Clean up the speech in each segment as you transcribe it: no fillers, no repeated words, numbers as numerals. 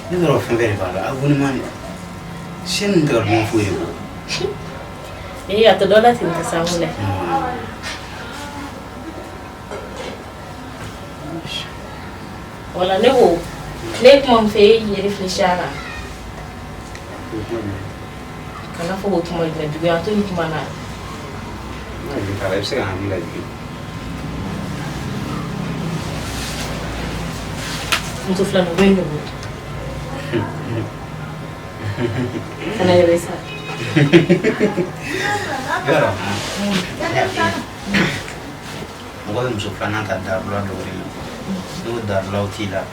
Ne yɔrɔ fɛn bɛɛ de b'a la, abonnement chaîne tɛ ka duman foyi de bɔ. Ee, a tɛ dɔ la ten tɛ sanko la. Wala ne ko ne ye kuma min fɔ, e y'i réfléchi a kan? Kana fɔ ko kuma jumɛn, juguya to ni kuma na. I bɛ se ka hakili lajigin. Muso filanan bɛ ne bolo. Kana yɛrɛ sa. Yɔrɔ mɔgɔ bɛ muso filanan ta darula dɔw de la, n'o darulaw t'i la,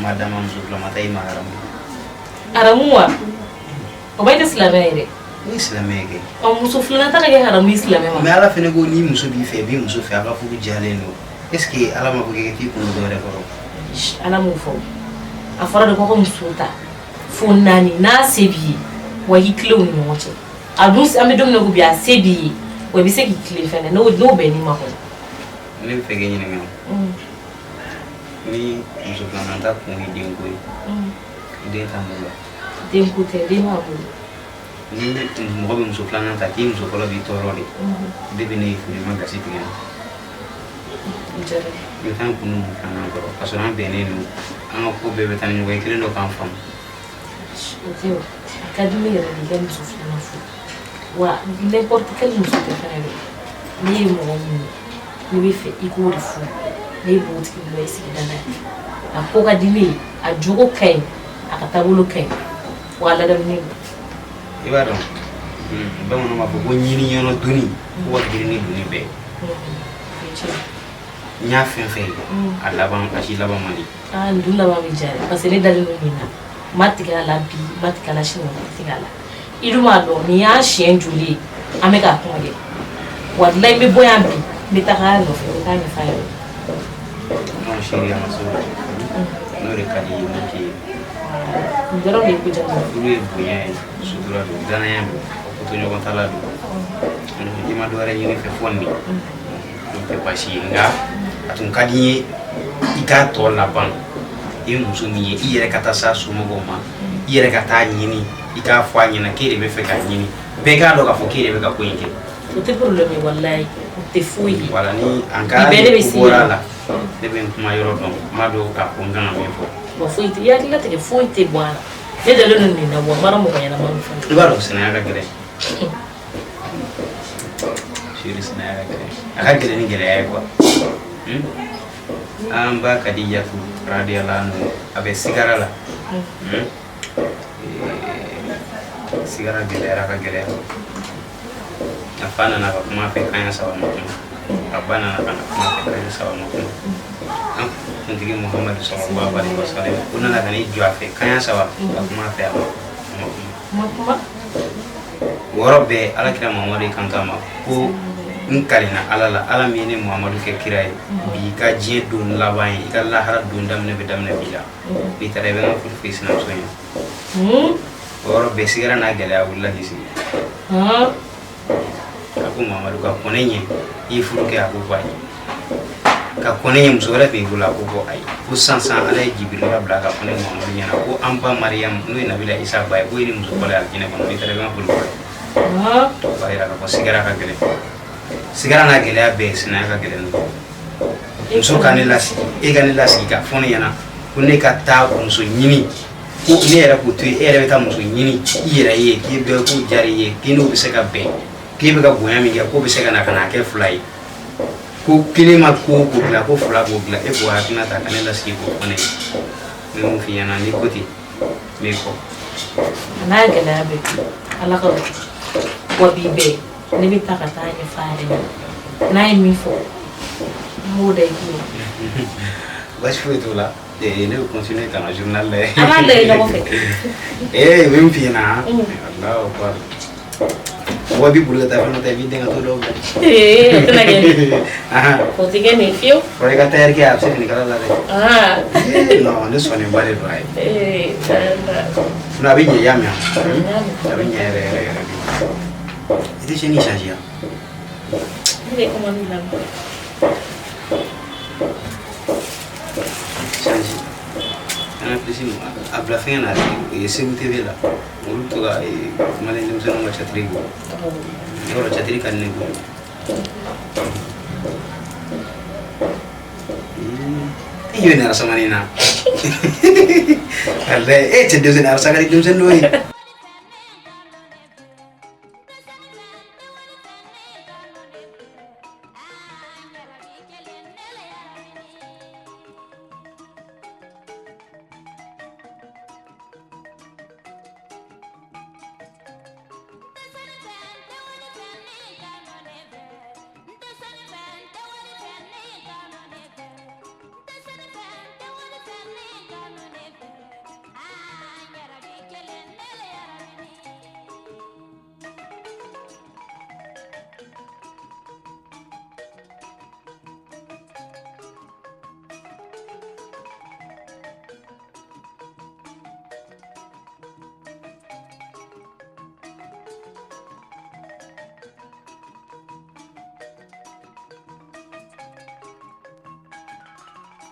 ma dama muso filanan ta i ma haramu. Haramu wa? O b'a tɛ silamɛ ye dɛ. O ye silamɛ ye kɛ. Ɔ, muso filanan ta ka kɛ haramu ye silamɛ ma? Mais Ala fɛnɛ ko ni muso b'i fɛ, i b'i muso fɛ, a ka furu diyalen don. Est ce que Ala ma ko k'i t'i kun dɔ wɛrɛ kɔrɔ? Ala m'o fɔ. A fɔra de ko ka muso ta fo naani n'a se b'i ye, wa i tilen u ni ɲɔgɔn cɛ. A dun, an bɛ don min na ko bi, a se b'i ye, wa i bɛ se k'i tilen fɛnɛ n'o bɛnn'i ma kɔni. Ne bɛ fɛ k'e ɲininka, ni muso filanan ta kun ye denko ye, den t'an bolo? Den ko tɛ, den b'a bolo. Ni mɔgɔ bɛ muso filanan ta k'i muso fɔlɔ b'i tɔɔrɔ de, depuis ne y'i furu, i ma gasi tigɛ n na. N bɛ taa n kun don filanan kɔrɔ ka sɔrɔ an bɛnnen don, an ka ko bɛɛ bɛ taa ni ɲɔgɔn ye, kelen dɔ k'an faamu. O tɛ o, a ka di ne yɛrɛ de i ka muso filanan furu, wa n'importe quel muso tɛ fɛnɛ dɛ. Ne ye mɔgɔ min ye, ne bɛ fɛ i k'o de furu. Ne ye npogotigi min dɔ ye sigida la yan, a ko ka di ne ye, a jogo ka ɲi, a ka taabolo ka ɲi, wa a ladamunen don. I b'a dɔn, bamananw b'a fɔ ko ɲini yɔrɔ doni ko ka girin ni doni bɛɛ. N y'a fɛn fɛn ye, a laban, a si laban man di. Aa, nin dun laban bɛ diya dɛ, parce que ne dalen don nin na. N ma tigɛ a la bi, n ma tigɛ a la sini, n ma tigɛ a la. I dun b'a dɔn nin y'a siɲɛ joli ye an bɛ k'a kuma kɛ. Walayi, n bɛ bɔ yan bi, n bɛ taga a nɔfɛ, n bɛ taa ɲɛf'a ɲɛna. Non chérie, a ma se o n'o de ka di i ye, m'o k'i ye. Nin dɔrɔn de ye ko diya ne ye. Furu ye bonya ye, sutura don, danaya don, kotoɲɔgɔn tala don. I ma dɔ wɛrɛ ɲini fɛ fɔ nin, o tɛ baasi ye. Nka a tun ka di n ye i k'a tɔ laban i ye muso min ye, i yɛrɛ ka taa s'a somɔgɔw ma, i yɛrɛ ka taa ɲini, i k'a fɔ a ɲɛna k'e de bɛ fɛ k'a ɲini, bɛɛ k'a dɔn k'a fɔ k'e de bɛ ka ko in kɛ. O tɛ problème ye, walayi, o tɛ foyi ye. Wala ni an ka Bi bɛɛ ne bɛ ko se bɔra a yen. la, ne bɛ n kuma yɔrɔ dɔn, n b'a dɔn k'a fɔ n kan ka min fɔ. Wa foyi tɛ, i hakili latigɛ, foyi tɛ bɔ a la. Ne dalen don nin na, wa n b'a dɔn mɔgɔ ɲɛnama don fana. I b'a dɔn, sinaya ka gɛlɛn chérie, sinaya ka gɛlɛn, a ka gɛlɛn ni gɛlɛya ye quoi. An ba Kadijatu radiyallahu anhu, a bɛ sigara la. Sigara gɛlɛyara ka gɛlɛya, a fa nana ka kuma a fɛ kan saba ma kuma, a ba nana ka na kuma a fɛ kan saba ma kuma, an kuntigi Muhamadu sallallahu alaihi wasallam o nana ka n'i jɔ a fɛ kan saba ka kuma a fɛ, a ma kuma. Ma kuma. O yɔrɔ bɛɛ, Ala kira Muhamadu y'i kanto a ma ko n kalenna Ala la, Ala min ye ne Muhamadu kɛ kira ye, bi ka diɲɛ don laban ye, i ka lahara don daminɛ bɛ daminɛ bi la. N'i taara, i bɛ n ka furu f'i sinamuso ye. O yɔrɔ bɛɛ, sigara n'a gɛlɛya wulila k'i sigi. A ko Mamadu, ka kɔn ne ɲɛ, i ye furu kɛ? A ko ayi. Ka kɔn ne ɲɛ, muso wɛrɛ b'i bolo? A ko ayi. Ko sisan sisan, Ala ye Jibirila bila ka fɔ ne Mamadu ɲɛna ko an ba Mariyamu, n'o ye Nabila Isa ba ye, k'o ye ni muso fɔlɔ ye alijinɛ kɔnɔ. N'i taara, i bɛ n ka foli fɔ a ye. O b'a yira k'a fɔ sigara ka gɛlɛn. Sigara n'a gɛlɛya bɛɛ, sinaya ka gɛlɛn n'o ye. Muso ka ne lasigi, e ka ne lasigi k'a fɔ ne ɲɛna ko ne ka taa muso ɲini, ko ne yɛrɛ k'o to yen, e yɛrɛ bɛ taa muso ɲini i yɛrɛ ye, k'i bɛ k'o diyara i ye, k'i n'o bɛ se ka bɛn, k'e bɛ ka bonya min kɛ, k'o bɛ se ka na ka n'a kɛ fila ye, ko kelen ma ko o ko dilan, ko fila b'o dilan. E k'o hakilina ta ka ne lasigi k'o fɔ ne ye. N bɛ mun f'i ɲɛna? N'i ko ten, n b'i kɔ. A n'a gɛlɛya bɛɛ, Ala ka wa bi bɛɛ, ne bɛ taa ka taa ɲɛfɔ a yɛrɛ ɲɛna. N'a ye min fɔ, n b'o da i tulo. Baasi foyi t'o la. Ne bɛ continuer ka n ka journal lajɛ. An b'a lajɛ ɲɔgɔn fɛ. Ee, n bɛ min f'i ɲɛna, Alahu akubar, mɔgɔ b'i bolo ka taa fɛn dɔ ta, i b'i den ka t'o dɔw bila. Ee, o tɛna kɛ nin. O tɛ kɛ nin fiyewu. Fɔra i ka tailleur kɛ, a bɛ se finikala la dɛ. Ee non, ne sɔnnenba de don a ye. Ee. Non, a bɛ ɲɛ, i y'a mɛn? A bɛ ɲɛ yɛrɛ yɛrɛ yɛrɛ de. I tɛ chaîne changer yan? Ne bɛ commande lamɛn. Changer. Canal Plus a bila fɛngɛ na Segu TV la, olu bɛ to ka malien denmisɛnninw ka théâtre bɔ. Yɔrɔ théâtre ka di ne kojugu. I ɲɛ bɛ nin arasamani na. Walayi e cɛ denmisɛnnin arasa ka di denmisɛnnin dɔw ye.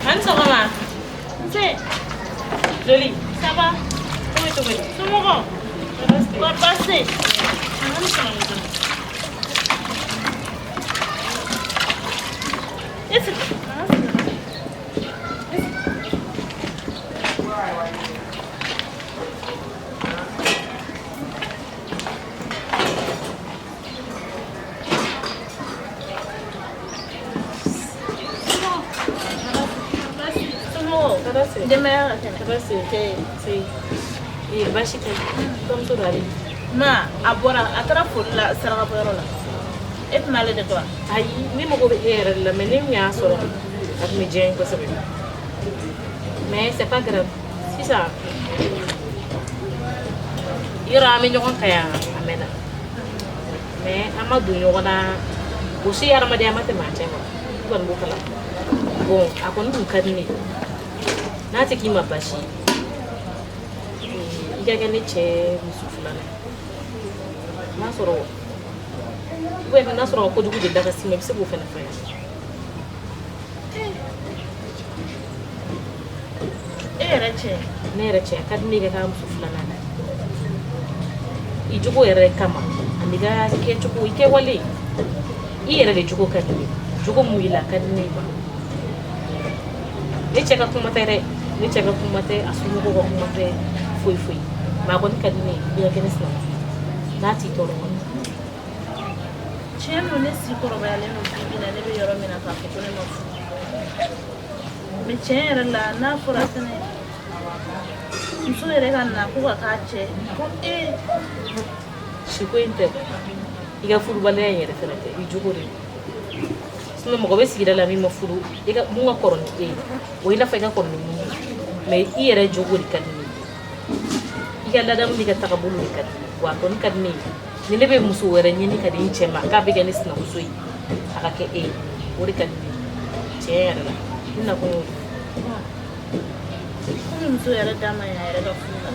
Ani sɔgɔma. Nse. Joli. Ça va? Ko bɛ cogo di? Somɔgɔw? Kɔri baasi tɛ yen? Ani sɔgɔma. E sigi. Denbaya ka kɛnɛ? Baasi tɛ yen. Ee baasi tɛ. Kɔmuso don ale. Ma a bɔra a taara foli la sarakabɔyɔrɔ la. E tun b'ale de dɔn wa? Ayi, ne mago bɛ e yɛrɛ de la mais ne tun y'a sɔrɔ a tun bɛ diya n ye kosɛbɛ. Mais c'est pas grave. Sisan yɔrɔ an bɛ ɲɔgɔn kan yan a mɛnna. Mais an ma don ɲɔgɔn na o si hadamadenya ma tɛmɛ an cɛ quoi. I kɔni b'o kalama. Bon a kɔni tun ka di ne ye. N'a tɛ k'i ma baasi ye, i ka kɛ ne cɛ muso filanan ye. N'a sɔrɔ ou bien n'a sɔrɔ kojugu de da ka s'i ma, i bɛ se k'o fana fɔ n ɲɛna. E yɛrɛ cɛ? Ne yɛrɛ cɛ, a ka di ne ye ka k'a muso filanan ye. I jogo yɛrɛ kama ani ka kɛcogo, i kɛwale, i yɛrɛ de jogo ka di ne ye. Jogo mun b'i la a ka di ne ye quoi. Ne cɛ ka kuma tɛ dɛ, ne cɛ ka kuma tɛ, a somɔgɔw ka kuma tɛ, foyi foyi. Mais a kɔni ka di ne ye i ka kɛ ne sinamuso ye n'a t'i tɔɔrɔ kɔni. Tiɲɛ don, ne si kɔrɔbayalen don bi bi in na, ne bɛ yɔrɔ min na k'a fɔ ko ne ma furu. Mais tiɲɛ yɛrɛ la, n'a fɔra fɛnɛ muso yɛrɛ ka na ko ka k'a cɛ ko ee. Siko in tɛ, i ka furubaliya in yɛrɛ fɛnɛ tɛ, i jogo de don. Sinon mɔgɔ bɛ sigida la min ma furu, i ka mun ka kɔrɔ ni e ye, o i n'a fɔ i ka kɔrɔ ni mun ye, mais i yɛrɛ jogo de ka di ne ye. I ka ladamu n'i ka tagabolo de ka di ne ye. Wa a kɔni ka di ne ye, ni ne bɛ muso wɛrɛ ɲini ka di n cɛ ma k'a bɛ kɛ ne sinamuso ye, a ka kɛ e ye, o de ka di ne ye tiɲɛ yɛrɛ la. Ne nakun y'o de ye. Komi muso yɛrɛ da ma ɲi a yɛrɛ ka furu la,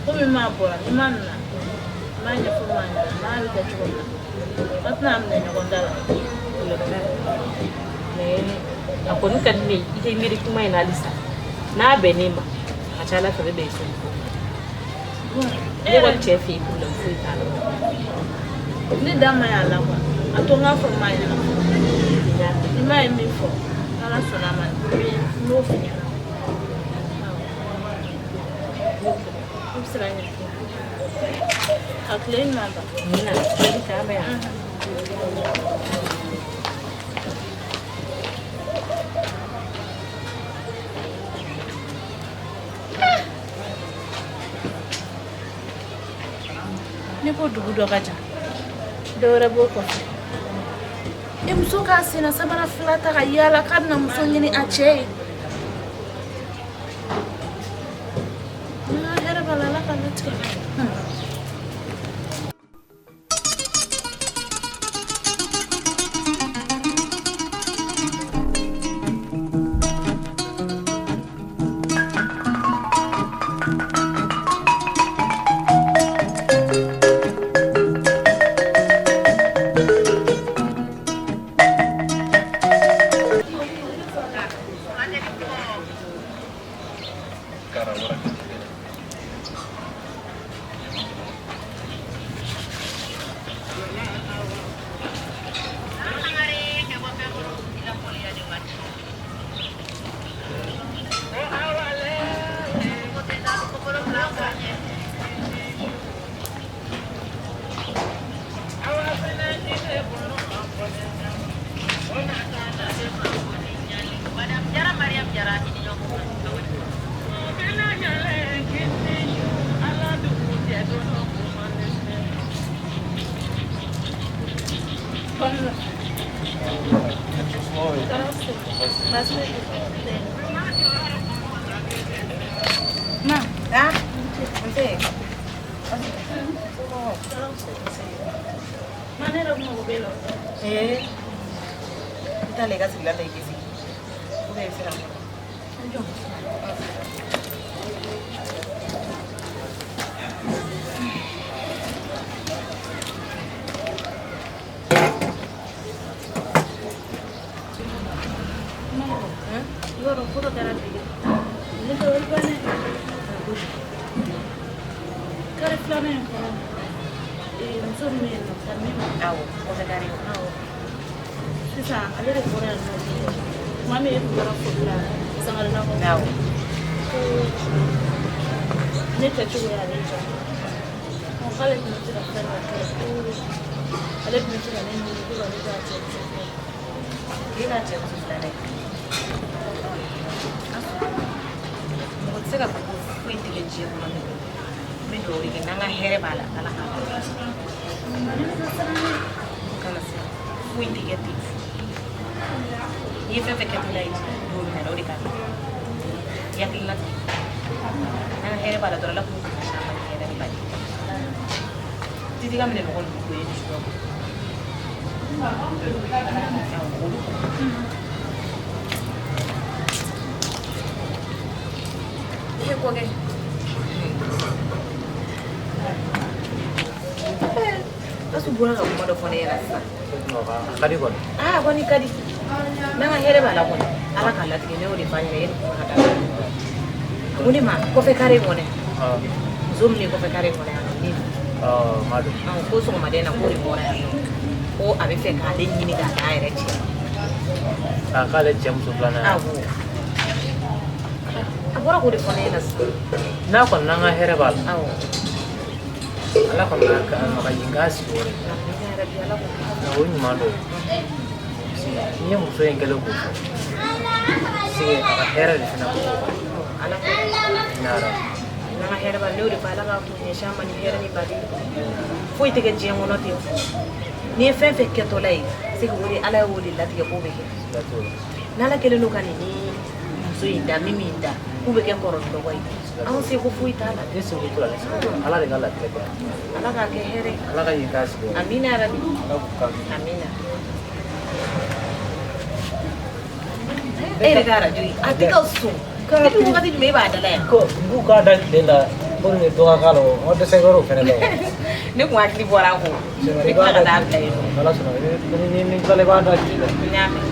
komi maa bɔra ni ma nana n b'a ɲɛfɔ maa ɲɛna n'a bɛ kɛ cogo min na, an tɛna minɛ ɲɔgɔn da la. Mais a kɔni ka di ne ye i ka miiri kuma in na halisa. N'a bɛnn'i ma, a ka ca ala fɛ a bɛ bɛn i somɔgɔw ma. Ne kɔni cɛ fɛ yen, problème foyi t'a la. Ne da ma ɲi a la quoi. A to n k'a fɔ maa ɲɛna. Ni maa ye min fɔ, n'ala sɔnna a ma, n b'o f'i ɲɛna. I bɛ siran ɲɛ. Ka tile ɲuman ban. Amina. K'an bɛn yan. Ne ko dugu dɔ ka jan, dɔ wɛrɛ b'o kɔfɛ. E muso k'a senna samara fila ta ka yaala k'a bɛna muso ɲini a cɛ ye. Hɛrɛ b'a la, Ala k'a latigɛ. K'ale cɛ muso filanan ye. Awɔ. A bɔra k'o de fɔ ne ɲɛna sisan. N'a kɔni n'an ka hɛrɛ b'a la. Awɔ. Ala kɔni k'a maga yen k'a sigi o de. O ye ɲuman dɔ ye. N'i ye muso in kɛlen k'o fɔ. Sigi a ka hɛrɛ de fana b'o kɔ. Ala ko. N'ara. N'an ka hɛrɛ b'a la ne y'o de fɔ Ala k'a kun ɲɛsin an ma ni hɛrɛ ni baden. Foyi tɛ kɛ diɲɛ kɔnɔ ten. N'i ye fɛn fɛn kɛtɔla ye, c'est que o de Ala y'o de latigɛ k'o bɛ kɛ. N'Ala kɛlen don ka nin ni muso in da min min da k'u bɛ kɛ kɔrɔ ni dɔgɔ ye anw seko foyi t'a la. Ne seko t'o la, ne seko t'o la. Ala de ka latigɛ kɛ. Ala k'a kɛ hɛrɛ ye. Ala ka yen k'a sigi. Amina yarabi. Ala k'u kan. Amina. E yɛrɛ ka arajo ye a tɛ ka sɔn. Depuis wagati jumɛn e b'a da la yan? Ko n k'u k'a da tile la ko nin dɔ ka k'a la o ma dɛsɛ yɔrɔ fɛnɛ la o. Ne kun hakili bɔra a kɔ. Ne tila ka taa bila yen nɔ. Ala sɔnna ni tilala i b'a da tile la. N y'a mɛn.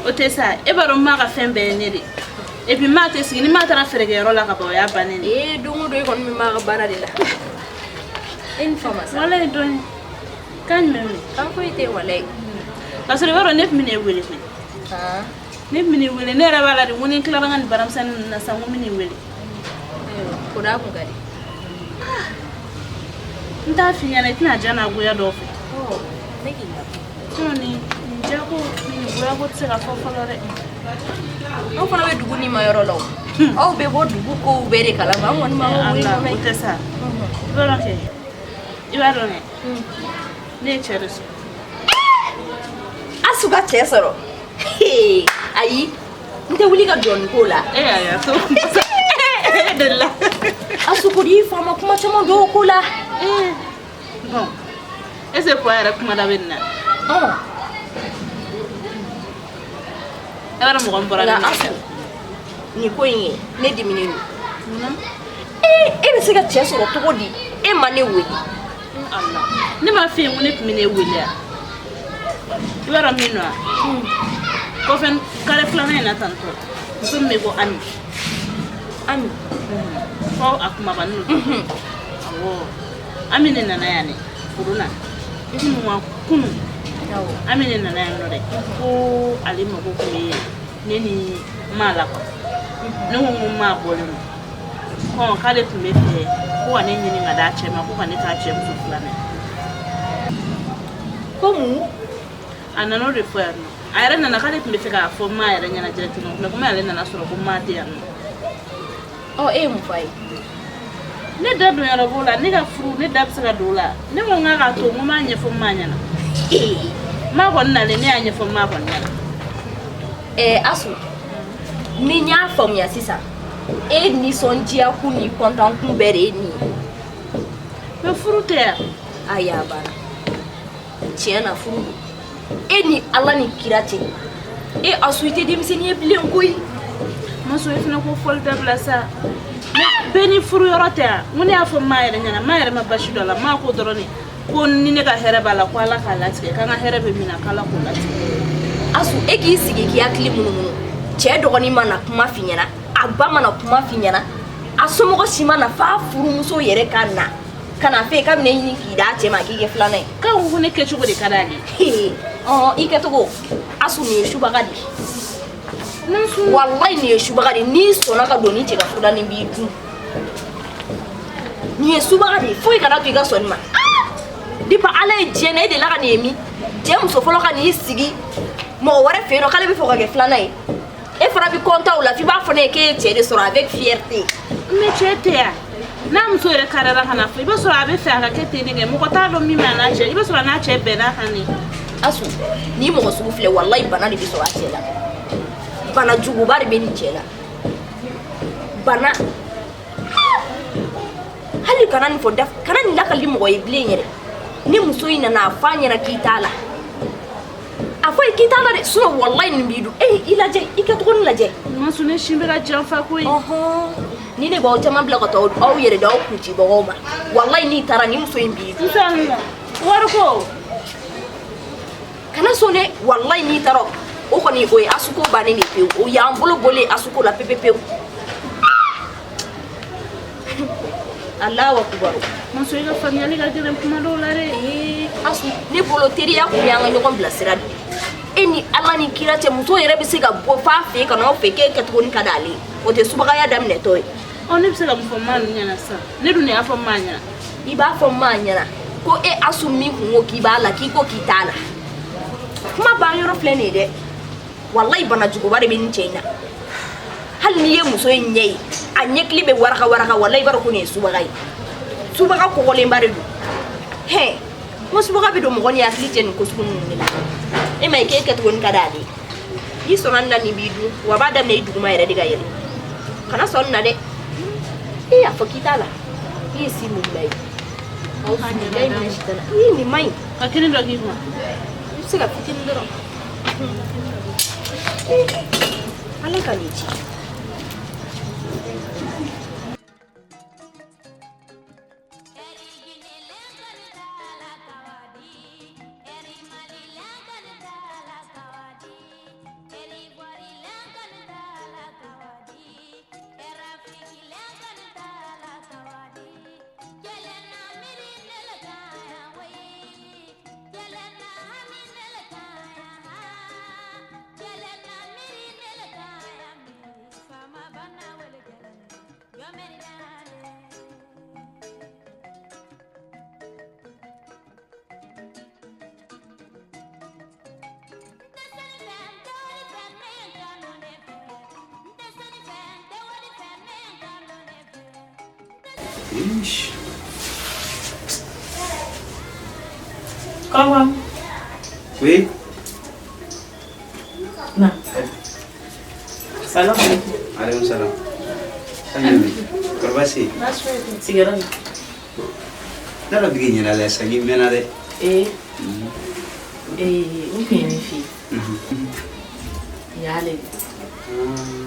O tɛ sa e b'a dɔn maa ka fɛn bɛɛ ye ne de et puis maa tɛ sigi ni maa taara feerekɛyɔrɔ la ka ban o y'a bannen de. Ee don o don e kɔni bɛ maa ka baara de la. E ni fama sa. Walayi dɔɔni kan jumɛn bɛ? Kan foyi tɛ walayi. K'a sɔrɔ i b'a dɔn ne tun bɛ n'e wele koyi. Ne tun bɛ n'e wele ne yɛrɛ b'a la de ko ni n tilara n ka nin baaramisɛnnin ninnu na sisan ko n bɛ n'i wele. Ayiwa o d'a kun ka di. N t'a f'i ɲɛna i tɛna diya n'a goya dɔw fɛ. Ne k'i lamɛn. Sinon nin jako ni goya ko tɛ se ka fɔ fɔlɔ dɛ. Aw fana bɛ dugu ni ma yɔrɔ la o. Aw bɛ bɔ dugu kow bɛɛ de kalama an kɔni b'an ka wuli kɔnɔ. O tɛ sa. I b'a dɔn kɛ i b'a dɔn dɛ. Ne ye cɛ de sɔrɔ. Asu ka cɛ sɔrɔ. Ayi, n tɛ wuli ka jɔ nin ko la. E y'a to. E delila. Asu ko i fa ma kuma caman don o ko la. Bon, est-ce que papa yɛrɛ kuma da bɛ nin na? E b'a dɔn mɔgɔ min bɔra ne Nka nɔfɛ. Asu, nin ko in ye ne diminen don. Munna? E bɛ se ka cɛ sɔrɔ cogo di? E ma ne wele. Allah. Ne m'a f'i ye ko ne tun bɛ ne wele wa? I b'a dɔn min don wa? Kɔfɛ kare filanan in na tantɔ, muso min bɛ ko Ami. Ami. Fo a kumabanin don. Awɔ. Ami ne nana yan dɛ, furu la. Kunun wa kunun. Ami ne nana yan nɔ dɛ. Ko ale mago tun bɛ ne ni ma la quoi. Ne ko n ko ma bɔlen don. Kɔn k'ale tun bɛ fɛ ko ka ne ɲini ka d'a cɛ ma, ko ka ne k'a cɛ muso filanan ye. Ko mun? A nana o de fɔ yan nɔ. A yɛrɛ nana k'ale tun bɛ fɛ k'a fɔ ma yɛrɛ ɲɛna directement, mais komi ale nana sɔrɔ ko ma tɛ yan nɔ. Ɔ, e ye mun fɔ a ye? Ne da don yɔrɔ b'o la, ne ka furu, ne da bɛ se ka don o la. Ne ko n k'a k'a to, n ko n b'a ɲɛfɔ ma ɲɛna. Ma kɔni nalen, ne y'a ɲɛfɔ ma kɔni ɲɛna. Asu, ni n y'a faamuya sisan, e nisɔndiya kun ni kɔntan kun bɛɛ de ye nin ye. Mais furu tɛ yan. Ayi, a banna. Tiɲɛ na furu don. E ni Ala ni kira cɛ. E Asu, i tɛ denmisɛnnin ye bilen koyi. Muso, e fana ko fɔli dabila sa. Bɛɛ ni furu yɔrɔ tɛ yan. N ko ne y'a fɔ ma yɛrɛ ɲɛna, ma yɛrɛ ma basi don a la. Ma ko dɔrɔn de ko ni ne ka hɛrɛ b'a la, ko Ala k'a latigɛ, k'an ka hɛrɛ bɛ min na, k'Ala k'o latigɛ. Asu, e k'i sigi k'i hakili munumunu. Cɛ dɔgɔnin mana kuma f'i ɲɛna, a ba mana kuma f'i ɲɛna, a somɔgɔ si ma na f'a furumuso yɛrɛ ka na. Ka na fɛ k'a bɛna e ɲini k'i d'a cɛ ma k'i kɛ filanan ye. K'a ko ko ne kɛcogo de ka d'ale ye. Ɔn, i kɛcogo. Asu, nin ye subaga de ye. Walayi, nin ye subaga de ye. N'i sɔnna ka don ni cɛ ka furu la, nin b'i dun. Nin ye subaga de ye. Foyi kana to i ka sɔn nin ma. Depuis Ala ye diɲɛ na, e delila ka nin ye min? Cɛ muso fɔlɔ ka n'i sigi mɔgɔ wɛrɛ fɛ yen nɔ k'ale bɛ fɛ ka kɛ filanan ye. E fana bɛ kɔntan o la f'i b'a fɔ ne ye k'e ye cɛ de sɔrɔ avec fierté. Mais cɛ tɛ yan. N'a muso yɛrɛ kariyara ka na fɔ, i b'a sɔrɔ a bɛ fɛ a ka kɛ ten de kɛ. Mɔgɔ t'a dɔn min b'a n'a cɛ. I b'a sɔrɔ a n'a cɛ bɛnn'a kan de. Asu, ni mɔgɔ sugu filɛ, walayi bana de bɛ sɔrɔ a cɛ la. Bana juguba de bɛ nin cɛ la. Bana. Hali kana nin fɔ da, kana nin lakali mɔgɔ ye bilen yɛrɛ. Ni muso in nana a f'a ɲɛna k'i t'a la. A fɔ ye k'i t'a la dɛ, sinon walayi nin b'i dun. E i lajɛ, i kɛcogo nin lajɛ. Masu, ne sin bɛ ka janfa koyi. Ni ne b'aw caman bila ka taa aw yɛrɛ d'aw kuncibagaw ma. Walayi n'i taara ni muso in b'i dun. N wari ko. Kana sɔn dɛ, walayi n'i taara o kɔni o ye asuko bannen de pewu. O y'an bolo bɔlen asuko la pewu pewu. Alahu akubaru. Muso, i ka faamuyali ka gɛlɛn kuma dɔw la dɛ. Ee, Asu, ne bolo teriya kun y'an ka ɲɔgɔn bilasira de ye. E ni Ala ni kira cɛ, muso yɛrɛ bɛ se ka bɔ f'a fɛ yen ka n'aw fɛ k'e kɛcogo ni ka d'ale ye. O tɛ subagaya daminɛtɔ ye. Ɔ, ne bɛ se ka mun fɔ maa ninnu ɲɛna sisan? Ne dun de y'a fɔ maa ɲɛna. I b'a fɔ maa ɲɛna ko e Asu min kun ko k'i b'a la, k'i ko k'i t'a la. Kuma ban yɔrɔ filɛ nin ye dɛ. Walayi bana juguba de bɛ nin cɛ in na. Hali n'i ye muso in ɲɛ ye, a ɲɛkili bɛ waraka waraka, walayi i b'a dɔn ko nin ye subaga ye. Subaga kɔgɔlenba de don. Hɛn, n ko subaga bɛ don mɔgɔ ni hakili cɛ nin ko sugu ninnu de la. E ma ye k'e kɛcogo nin ka d'ale ye. N'i sɔnna nin na, nin b'i dun, wa a b'a daminɛ i duguma yɛrɛ de ka yɛlɛ. Kana sɔn nin na dɛ. E y'a fɔ k'i t'a la. I ye si mun bila ye? Aw bilayi minɛ sitana. Ii, nin man ɲi. Ka kini dɔ k'i kun. I bɛ se ka fitinin dɔrɔn. Ala ka nin ci. Kɔrɔbɔ. Oui. Na. Salam alaikum. Aleykum salam. Sanjumi. Kɔri baasi tɛ yen? Baasi foyi tɛ. Sigiyɔrɔ la. Ne yɛrɛ bɛ k'i ɲinɛ la sisan k'i mɛnna dɛ. Ee. Ee, n kun ye min f'i ye. Nin y'ale de.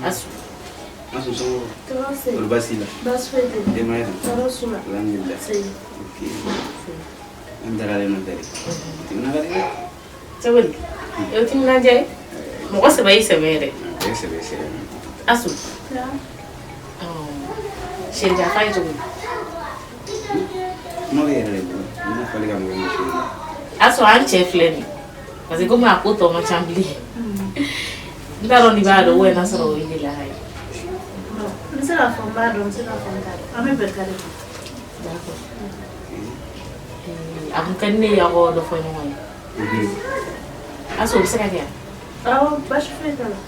Asu. Asu somɔgɔw? Tɔɔrɔ tɛ yen. Kɔri baasi t'i la? Baasi foyi tɛ yen. Denbaya dun? Tɔɔrɔ t'u la. Alhamdulillah. Se. Ok. An daralen no dɛ. Timina ka di dɛ. Cogo di? E o timinandiya ye? Mɔgɔ sɛbɛ y'i sɛbɛ ye dɛ. O ye sɛbɛ sɛbɛ. Asu. Seri ka f'a ye cogo di? Kuma bɛ yɛrɛ de bolo. N bɛna fɔli ka mɔgɔ ma seri. Asu an cɛ filɛ nin ye. Parce que komi a ko tɔ man ca bilen. N t'a dɔn n'i b'a dɔn ou n'a sɔrɔ o ye ne la ye. N bɛ se k'a fɔ n b'a dɔn, n bɛ se k'a fɔ n t'a dɔn. An bɛ bɛn kare ma. D'accord. A kun ka di ne ye aw ka dɔ fɔ ɲɔgɔn ye. Asu o bɛ se ka kɛ wa? Awɔ, baasi foyi t'a la.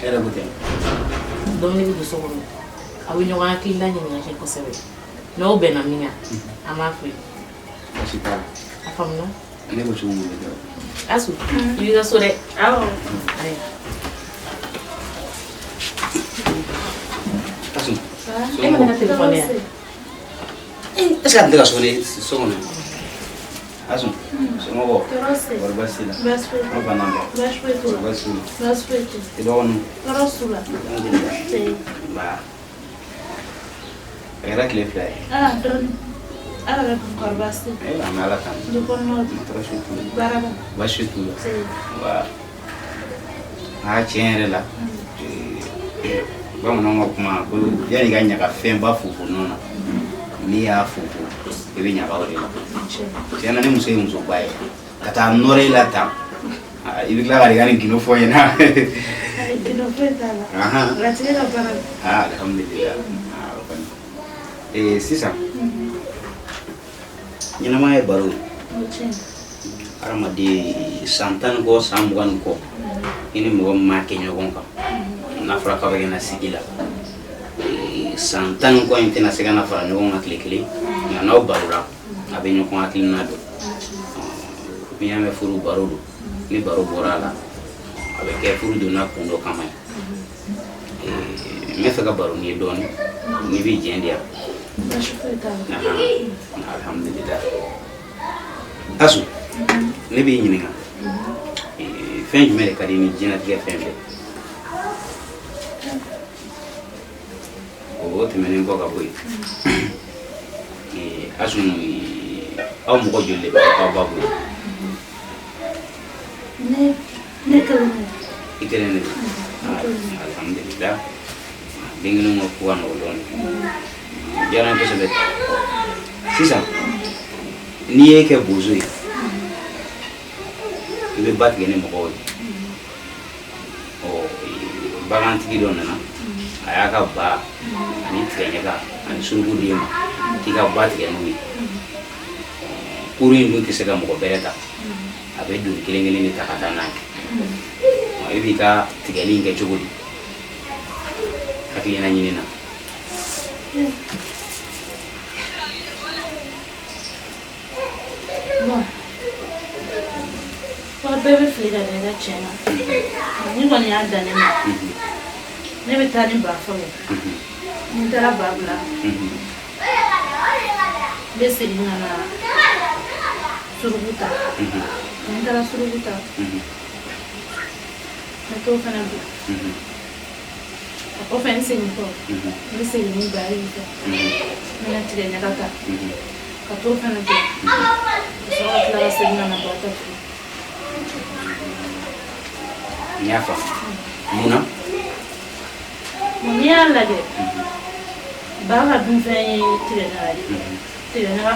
E yɛrɛ ko ten. Dumuni bɛ don so kɔnɔ. Aw bɛ ɲɔgɔn hakilina ɲininka kɛ kosɛbɛ. N'aw bɛnna min kan, an b'a fɔ ye. Baasi t'a la. A faamuna? Ne ko cogo min o bɛ kɛ o. Asu, i b'i ka so dɛ. Awɔ. Ayiwa. Asu. E ma ne ka telefɔni yan? Est ce que a tun tɛ ka sonner so kɔnɔ? Asu. Somɔgɔw? Tɔɔrɔ tɛ yen. Kɔri baasi t'i la? Baasi foyi tɛ An yen. banna bɛɛ. Baasi foyi t'u la. Baasi t'i la. Baasi foyi tɛ yen. I dɔgɔninw? Tɔɔrɔ t'u la. Alhamdulillah. Se. Nba. A kɛra tile 2 ye. Aa dɔɔni. Ala yɛrɛ dun kɔri baasi tɛ yen. Ayiwa an bɛ Ala tanu. Du kɔnɔnaw dun? Tɔɔrɔ si t'u la. Baara la. Baasi t'u la. Se. Wa. Aa tiɲɛ yɛrɛ la. Bamananw ka kuma ko yanni i ka ɲaga fɛnba fofo nɔ na n'i y'a fofo i bɛ ɲaga o de la. Tiɲɛ na ni muso ye musoba ye ka taa nɔrɔ e la tan i bɛ tila ka i ka nin gindo fɔ n ɲɛna. Ayi, gindo foyi t'a la. Latigɛ ka baara don. Aa alhamdulillah. Aa o kɔni. Ee sisan ɲɛnamaya ye baro ye. O tiɲɛ. Hadamaden san 10 ni kɔ san 20 ni kɔ i ni mɔgɔ min m'a kɛ ɲɔgɔn kan n'a fɔra k'aw bɛ kɛ na sigi la san 10 ni kɔ in tɛna se ka na fara ɲɔgɔn kan tile kelen nka n'aw barola a bɛ ɲɔgɔn hakilina dɔn. N'i y'a mɛn furu baro don, ni baro bɔra a la a bɛ kɛ furu donna kun dɔ kama ye. N bɛ fɛ ka baro n'i ye dɔɔnin n'i bɛ jɛn di yan. Baasi foyi t'a la. Alhamdulillah. Asu, ne b'i ɲininka fɛn jumɛn de ka di ni diɲɛlatigɛ fɛn bɛɛ? O tɛmɛnen kɔ ka bɔ yen, Asu, aw mɔgɔ joli de bɛ aw ba bolo? Ne kelen de. I kelen de don. Alhamdulillah. Den kelen ka ko ka nɔgɔn dɔɔnin. Diyara n ye kosɛbɛ. Sisan n'i ye kɛ bozo ye, i bɛ ba tigɛ ni mɔgɔw ye. Ɔ bagantigi dɔ nana, a y'a ka ba ani tigɛɲɛka ani suruku d'e ma k'i ka ba tigɛ n'u ye. Kurun in dun tɛ se ka mɔgɔ bɛrɛ ta, a bɛ doni kelen kelen de ta ka taa n'a ye. E b'i ka tigɛli in kɛ cogo di? Hakilina ɲini na. Bon. Wa bɛɛ bɛ fili ka da i ka tiɲɛ na. Ni kɔni y'a dan ne ma, ne bɛ taa ni ba fɔlɔ. Ni n taara ba bila, n bɛ segin ka na suruku ta. Ni n taara suruku ta, n bɛ t'o fana bila. A kɔfɛ n segintɔ, n bɛ segin ni ba ye fɛ. N bɛna tigɛ ɲaga ta ka t'o fana bila. Ka sɔrɔ ka tila ka segin ka na ba ta tuguni. N y'a faamu. Mun na? N'i y'a lajɛ, ba ka dunfɛn ye tigɛ ɲaga ye. Tigɛ ɲaga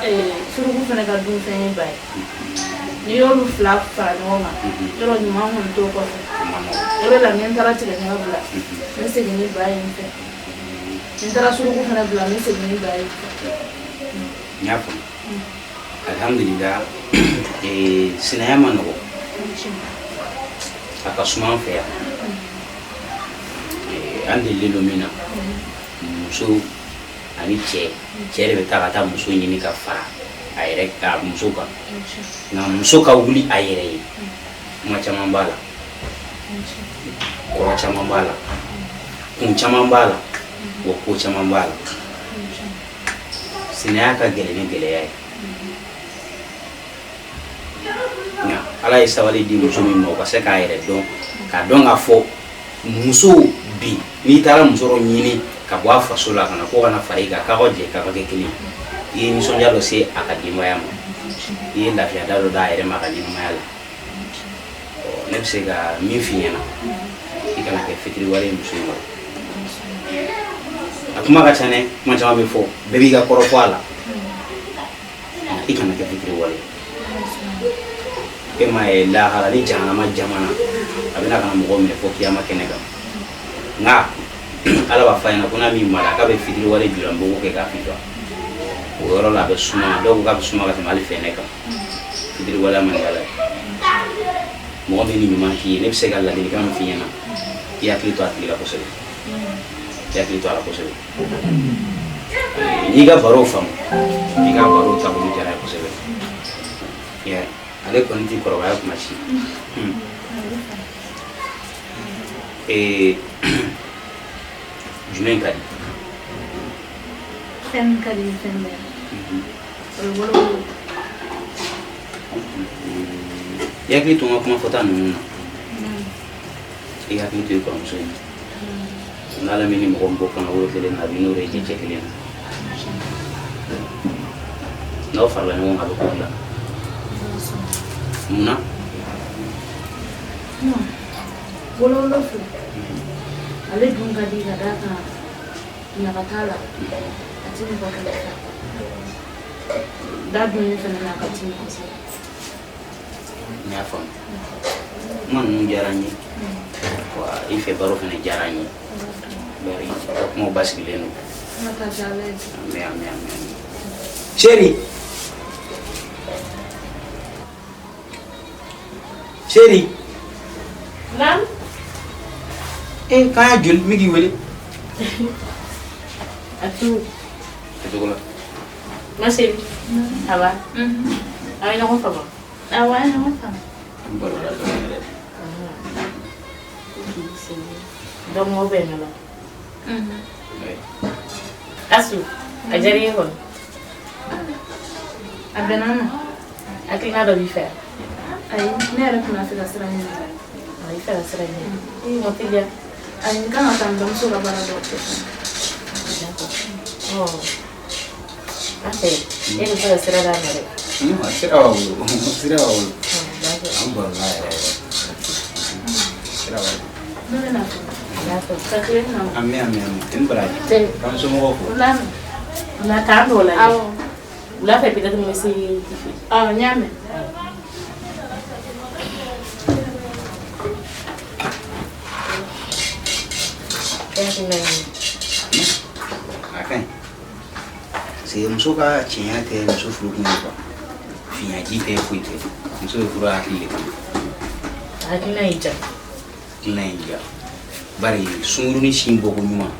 suruku fana ka dunfɛn ye ba ye. N'i y'olu fila fara ɲɔgɔn kan, yɔrɔ ɲuman kɔni t'o kɔfɛ. O de la ni n taara tigɛ ɲaga bila, n bɛ segin ni ba ye n fɛ. Ni n taara suruku fana bila, n bɛ segin ni ba ye n fɛ. N y'a faamu. Alhamdulillah, sinaya ma nɔgɔ. A ka suma an fɛ yan. An delilen don min na, muso ani cɛ, cɛ de bɛ taa ka taa muso ɲini ka fara a yɛrɛ a muso kan, nka muso ka wuli a yɛrɛ ye, kuma caman b'a la, kɔrɔ caman b'a la, kun caman b'a la, wa ko caman b'a la. Sinaya ka gɛlɛn ni gɛlɛya ye, nka Ala ye sabali di muso min ma, o ka se k'a yɛrɛ dɔn, k'a dɔn k'a fɔ muso bi, n'i taara muso dɔ ɲini ka bɔ a faso la ka na ko ka na fara i kan, k'aw ka jɛ k'aw ka kɛ kelen ye, i ye nisɔndiya dɔ se a ka denbaya ma, i ye lafiya da dɔ d'a yɛrɛ ma a ka ɲɛnamaya la. Ɔ, ne bɛ se ka min f'i ɲɛna, i kana kɛ fitiriwale ye muso in kɔrɔ. A kuma ka ca dɛ, kuma caman bɛ fɔ, bɛɛ b'i ka kɔrɔ fɔ a la. I kana kɛ fitiriwale ye. E m'a ye, lahara ni jahanama jamana a bɛna ka na mɔgɔw minɛ fo kiyama kɛnɛ kan, nka Ala b'a fɔ a ɲɛna ko n'a m'i mara, k'a bɛ fitiriwale julanbogo kɛ k'a fifa. O yɔrɔ la, a bɛ suma, dɔw ko k'a bɛ suma ka tɛmɛ hali fɛnɛ kan. Fitiriwale man di Ala ye. Mɔgɔ min ni ɲuman k'i ye, ne bɛ se ka ladilikan min f'i ɲɛna, i hakili to a tigi la kosɛbɛ, i hakili to a la kosɛbɛ. N'i ka baro faamu, i ka baro taabolo diyara ye kosɛbɛ. Ale kɔni t'i kɔrɔbaya kuma si. Jumɛn ka di? Fɛn min ka di ni fɛn bɛɛ ye, o ye wolowolo. I hakili to n ka kuma fɔta ninnu na, i hakili to i kɔrɔmuso in na. N'Ala min ni mɔgɔ min bɔ kɔnɔ wolo kelen na, a b'i n'o de jɛ cɛ kelen na. N'aw farala ɲɔgɔn kan, a bɛ ko dilan. Mun na? Wolowolo filɛ, ale dun ka di ka d'a kan ɲaga t'a la, a ti mɔgɔ kɛlɛ fɛ, da dunni fɛnɛ na a ka timi kosɛbɛ. N y'a faamu, kuma ninnu diyara n ye, wa i fɛ baro fana diyara n ye, bari i ka kumaw basigilen don. Ala ka diya Ala ye. Ami, ami, ami, ami. Chéri, chéri. Naam. Eh, k'an y'a joli min k'i wele? A to. A cogo la. Ma chérie. Ça va? An ye ɲɔgɔn faamu? Awɔ, an ye ɲɔgɔn faamu. N baro la dɔɔnin yɛrɛ. Ok, c'est bon. Donc, aw bɛnna la. Oui. Asu, a diyara i ye kɔni? A bɛnna n ma. Hakilina dɔ b'i fɛ? Ayi, ne yɛrɛ tun b'a fɛ ka sira ɲini. A i fɛ ka sira ɲini. I ma teliya. Ayi, n kan ka taa n bamuso ka baara dɔw kɛ. D'accord. Ɔ, an fɛ, e bɛ fɛ ka sira d'a ma dɛ. Sira b'a bolo, sira b'a bolo. D'accord. An barola yɛrɛ yɛrɛ. Sira b'a bolo. Ne bɛ na fɔ. D'accord. Ka tile na. Ami, ami, ami. I ni baraji. K'an somɔgɔw fo. Wula mɛn. Wula k'an t'o la. Awɔ. Wula fɛ peut-être n bɛ se i fɛ. Awɔ, n y'a mɛn. E hakilina ye mun ye? A ka ɲi. Parce que muso ka tiɲɛya tɛ muso furu kun ye quoi. Fiɲaji tɛ, foyi tɛ. Muso bɛ furu hakili de kama. A hakilina y'i diya? Hakilina y'i diya. Bari sunkurunin sin bɔko ɲuman,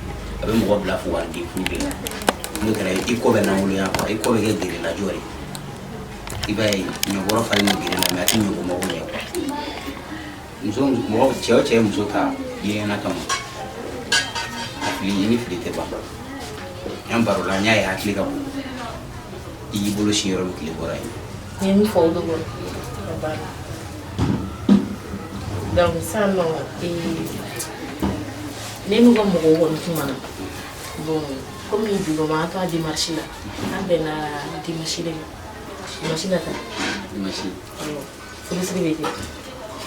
a bɛ mɔgɔ bila fugariden furu de la. N'o kɛra, i kɔ bɛ langoloya quoi, i kɔ bɛ kɛ gerelajɔ ye. I b'a ye, ɲɔbɔrɔ falen don gere la, mais a tɛ ɲɔbɔ mago ɲɛ quoi. Muso, mɔgɔ, cɛ o cɛ ye muso ta yeɲɛna kama, a fili i ni fili tɛ ban. An barola, n y'a ye hakili ka bon. I y'i bolo sin yɔrɔ min, tile bɔra yen. N ye min fɔ, o de kɔrɔ. A banna. Donc sisan nɔ, ne n'u ka mɔgɔw kɔni kumana. Bon, komi bi ma an to a démarche la, an bɛnna dimanche de ma. Dimanche nata. Dimanche. Awɔ, furusiri bɛ kɛ.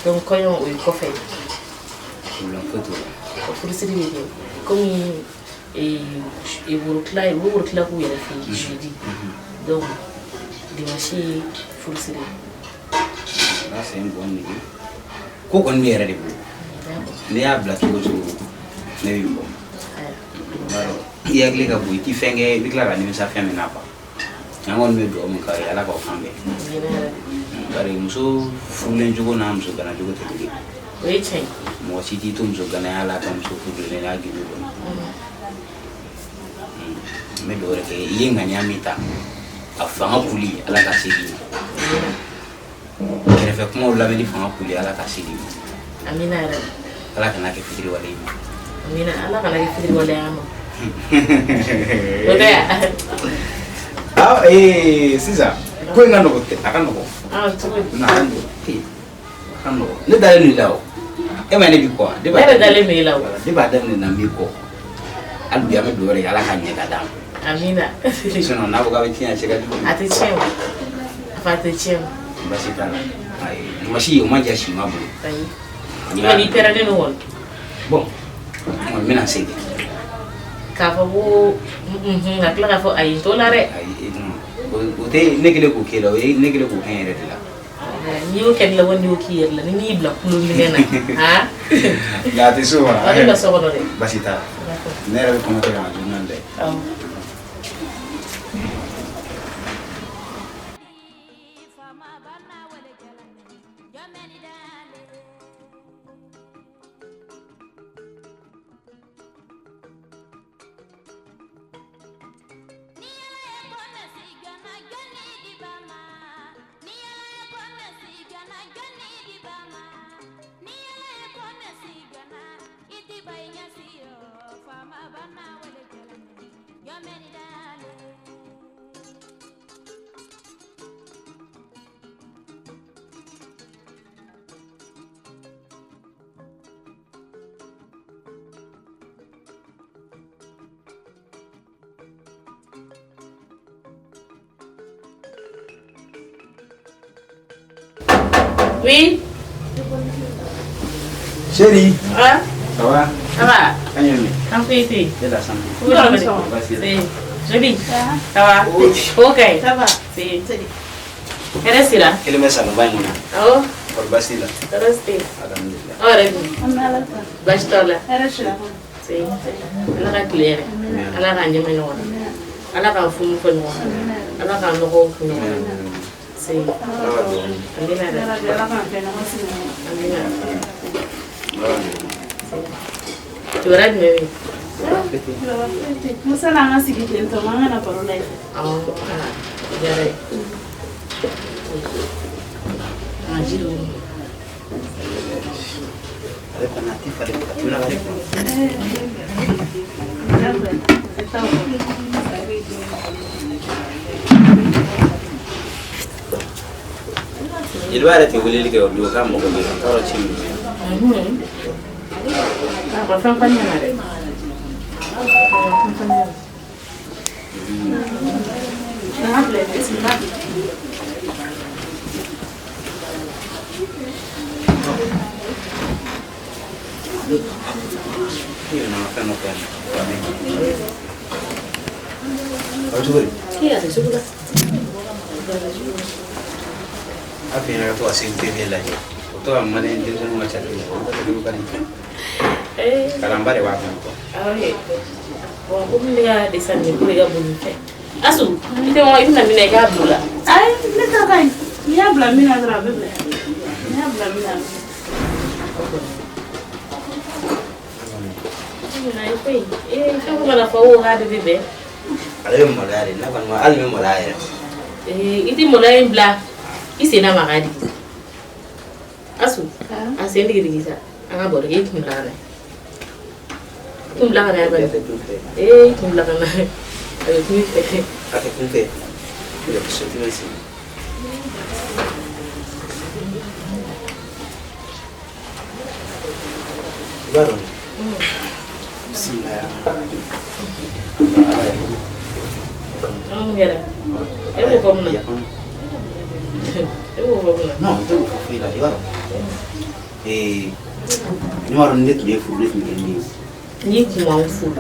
Donc kɔɲɔ, o ye kɔfɛ ye. Problème foyi t'o la. O furusiri bɛ kɛ komi worotila, u bɛ worotila k'u yɛrɛ fɛ yen jeudi. Donc dimanche ye furusiri ye. Là, c'est une bonne idée. Ko kɔni bɛ yɛrɛ de bolo. D'accord. N'i y'a bila cogo o cogo, ne b'i kɔ. Ayiwa. I b'a dɔn, i hakili ka bon, i ti fɛn kɛ, i bɛ tila ka nimisa fɛn min na quoi. An kɔni bɛ dugawu min k'aw ye, Ala k'aw kan bɛn. Ɲinɛ yɛrɛ. Bari muso furulen cogo n'a muso gana cogo tɛ kelen ye. O ye tiɲɛ ye. Mɔgɔ si t'i to muso ganaya la ka muso furulen n'a gindo dɔn. N bɛ dugawu de kɛ i ye, ŋaniya min ta, A fanga kuli, Ala ka se d'i ma. Kɛrɛfɛ kumaw lamɛnni fanga kuli, Ala ka se d'i ma. Amina yɛrɛ. Ala kana kɛ fitiriwale ye. Amina, Ala kana kɛ fitiriwale y'an ma. O tɛ yan. Ah, sisan ko in ka nɔgɔ, a ka nɔgɔ. Ah, cogo di? Na, a ka nɔgɔ. A ka nɔgɔ. Ne dalen don i la o. E ma ne b'i kɔ wa? Ne yɛrɛ dalen don i la o. Ne b'a daminɛ na n b'i kɔ. Hali bi an bɛ dugawu de kɛ Ala ka ɲɛ ka d'an ma. Amina. Sinon n'a ko k'a bɛ tiɲɛ, a cɛ ka jugu. A tɛ tiɲɛ o. A fa tɛ tiɲɛ o. Baasi t'a la. Ayi, dimanche o ma diya si ma bolo. Ayi. I kɔni i pɛrɛnnen don kɔni. Bon, n bɛna se kɛ. K'a fɔ ko ka tila k'a fɔ ayi n t'o la dɛ. Ayi, o tɛ ne kɛlen k'o k'e la, o ye ne kɛlen k'o kɛ n yɛrɛ de la. N'i y'o kɛ ne la, walima n'i y'o k'i yɛrɛ la, ni n'i bila kulo minɛ na, han. Nka a tɛ s'o ma. A tɛ bila so kɔnɔ dɛ. Baasi t'a la. Ne yɛrɛ bɛ kɔnɔ kɛ ka n ka journal lajɛ. Awɔ. Oui. Chérie. Ah. Ça va? Ça va. Kan ye min? An foyi tɛ yen. E la santé. Baasi tɛ. Joli. Ça va? Ok. Ça va. Si. Hɛrɛ sira. Kelen bɛ salonba in kɔnɔ. Awɔ. Kɔri baasi t'i la? Tɔɔrɔ si tɛ yen. Alhamdulillah. Aw yɛrɛ dun? An bɛ Ala ta. Baasi t'aw la? Hɛrɛ sira. Si. Ala ka tile hɛrɛ. Ala k'an ɲɛmɛ ɲɔgɔn na. Ala k'an funu fɔ ɲɔgɔn na. Ala k'an nɔgɔw kun ɲɔgɔn na. Si. Amina yɛrɛ. Ala k'an bɛɛ ɲɔgɔn sigi. Amina. Kibaruya jumɛn bɛ yen? Musa n'an ka sigi ten tɔ, an kana baro la yen. Awɔ, a diyara ye. A ji don. Ale fana tɛ falen, a tɛmɛna ale kɔnɔ. Jeliba yɛrɛ tɛ weleli kɛ o don k'a mago bɛ n t'a dɔn ci min bɛ yen. A ma fɛn fɔ ne ɲɛna dɛ. I yɛrɛ nana fɛn dɔ kɛ yan nɔ. A bɛ cogo di? Ee, a tɛ sugu la. A f'i ɲɛna ka to ka Segu TV lajɛ. O to ka maliyɛn denmisɛnninw ka ca olu ka kɛ ka di. Kalanba de b'a kɔnɔ quoi. Awɔ. Bon, komi ne ka dessin animé ko de ka bon ni fɛn. Asu, i tɛ i bɛna min na i k'a bila o la. Ayi, ne ta ka ɲi. N'i y'a bila min na dɔrɔn a bɛ bila. N'i y'a bila min na a bɛ bila. Ee, fɛn ko kana fɔ ko k'a bɛɛ bɛ bɛn. Ale bɛ maloya de, n'a kɔni ma hali ne bɛ maloya yɛrɛ. Ee, i tɛ maloya in bila i sen na maga digi. Asu, a sen digi digi sa. An ka baro kɛ, i kun bila ka na. I kun bila ka na yan bani. Ee, i kun bila ka na. A bɛ kun i fɛ. A tɛ kun fɛ. Sotigi bɛ sigi. I b'a dɔn. Bisimilahi. Mun kɛra? E b'o fɔ mun na? E b'o fɔ mun na? Non, n tɛ o fɔ foyi la, i b'a dɔn. Ee, ne b'a dɔn ni ne tun ye furu, ne tun bɛ kɛ min ye. N'i kun m'anw furu.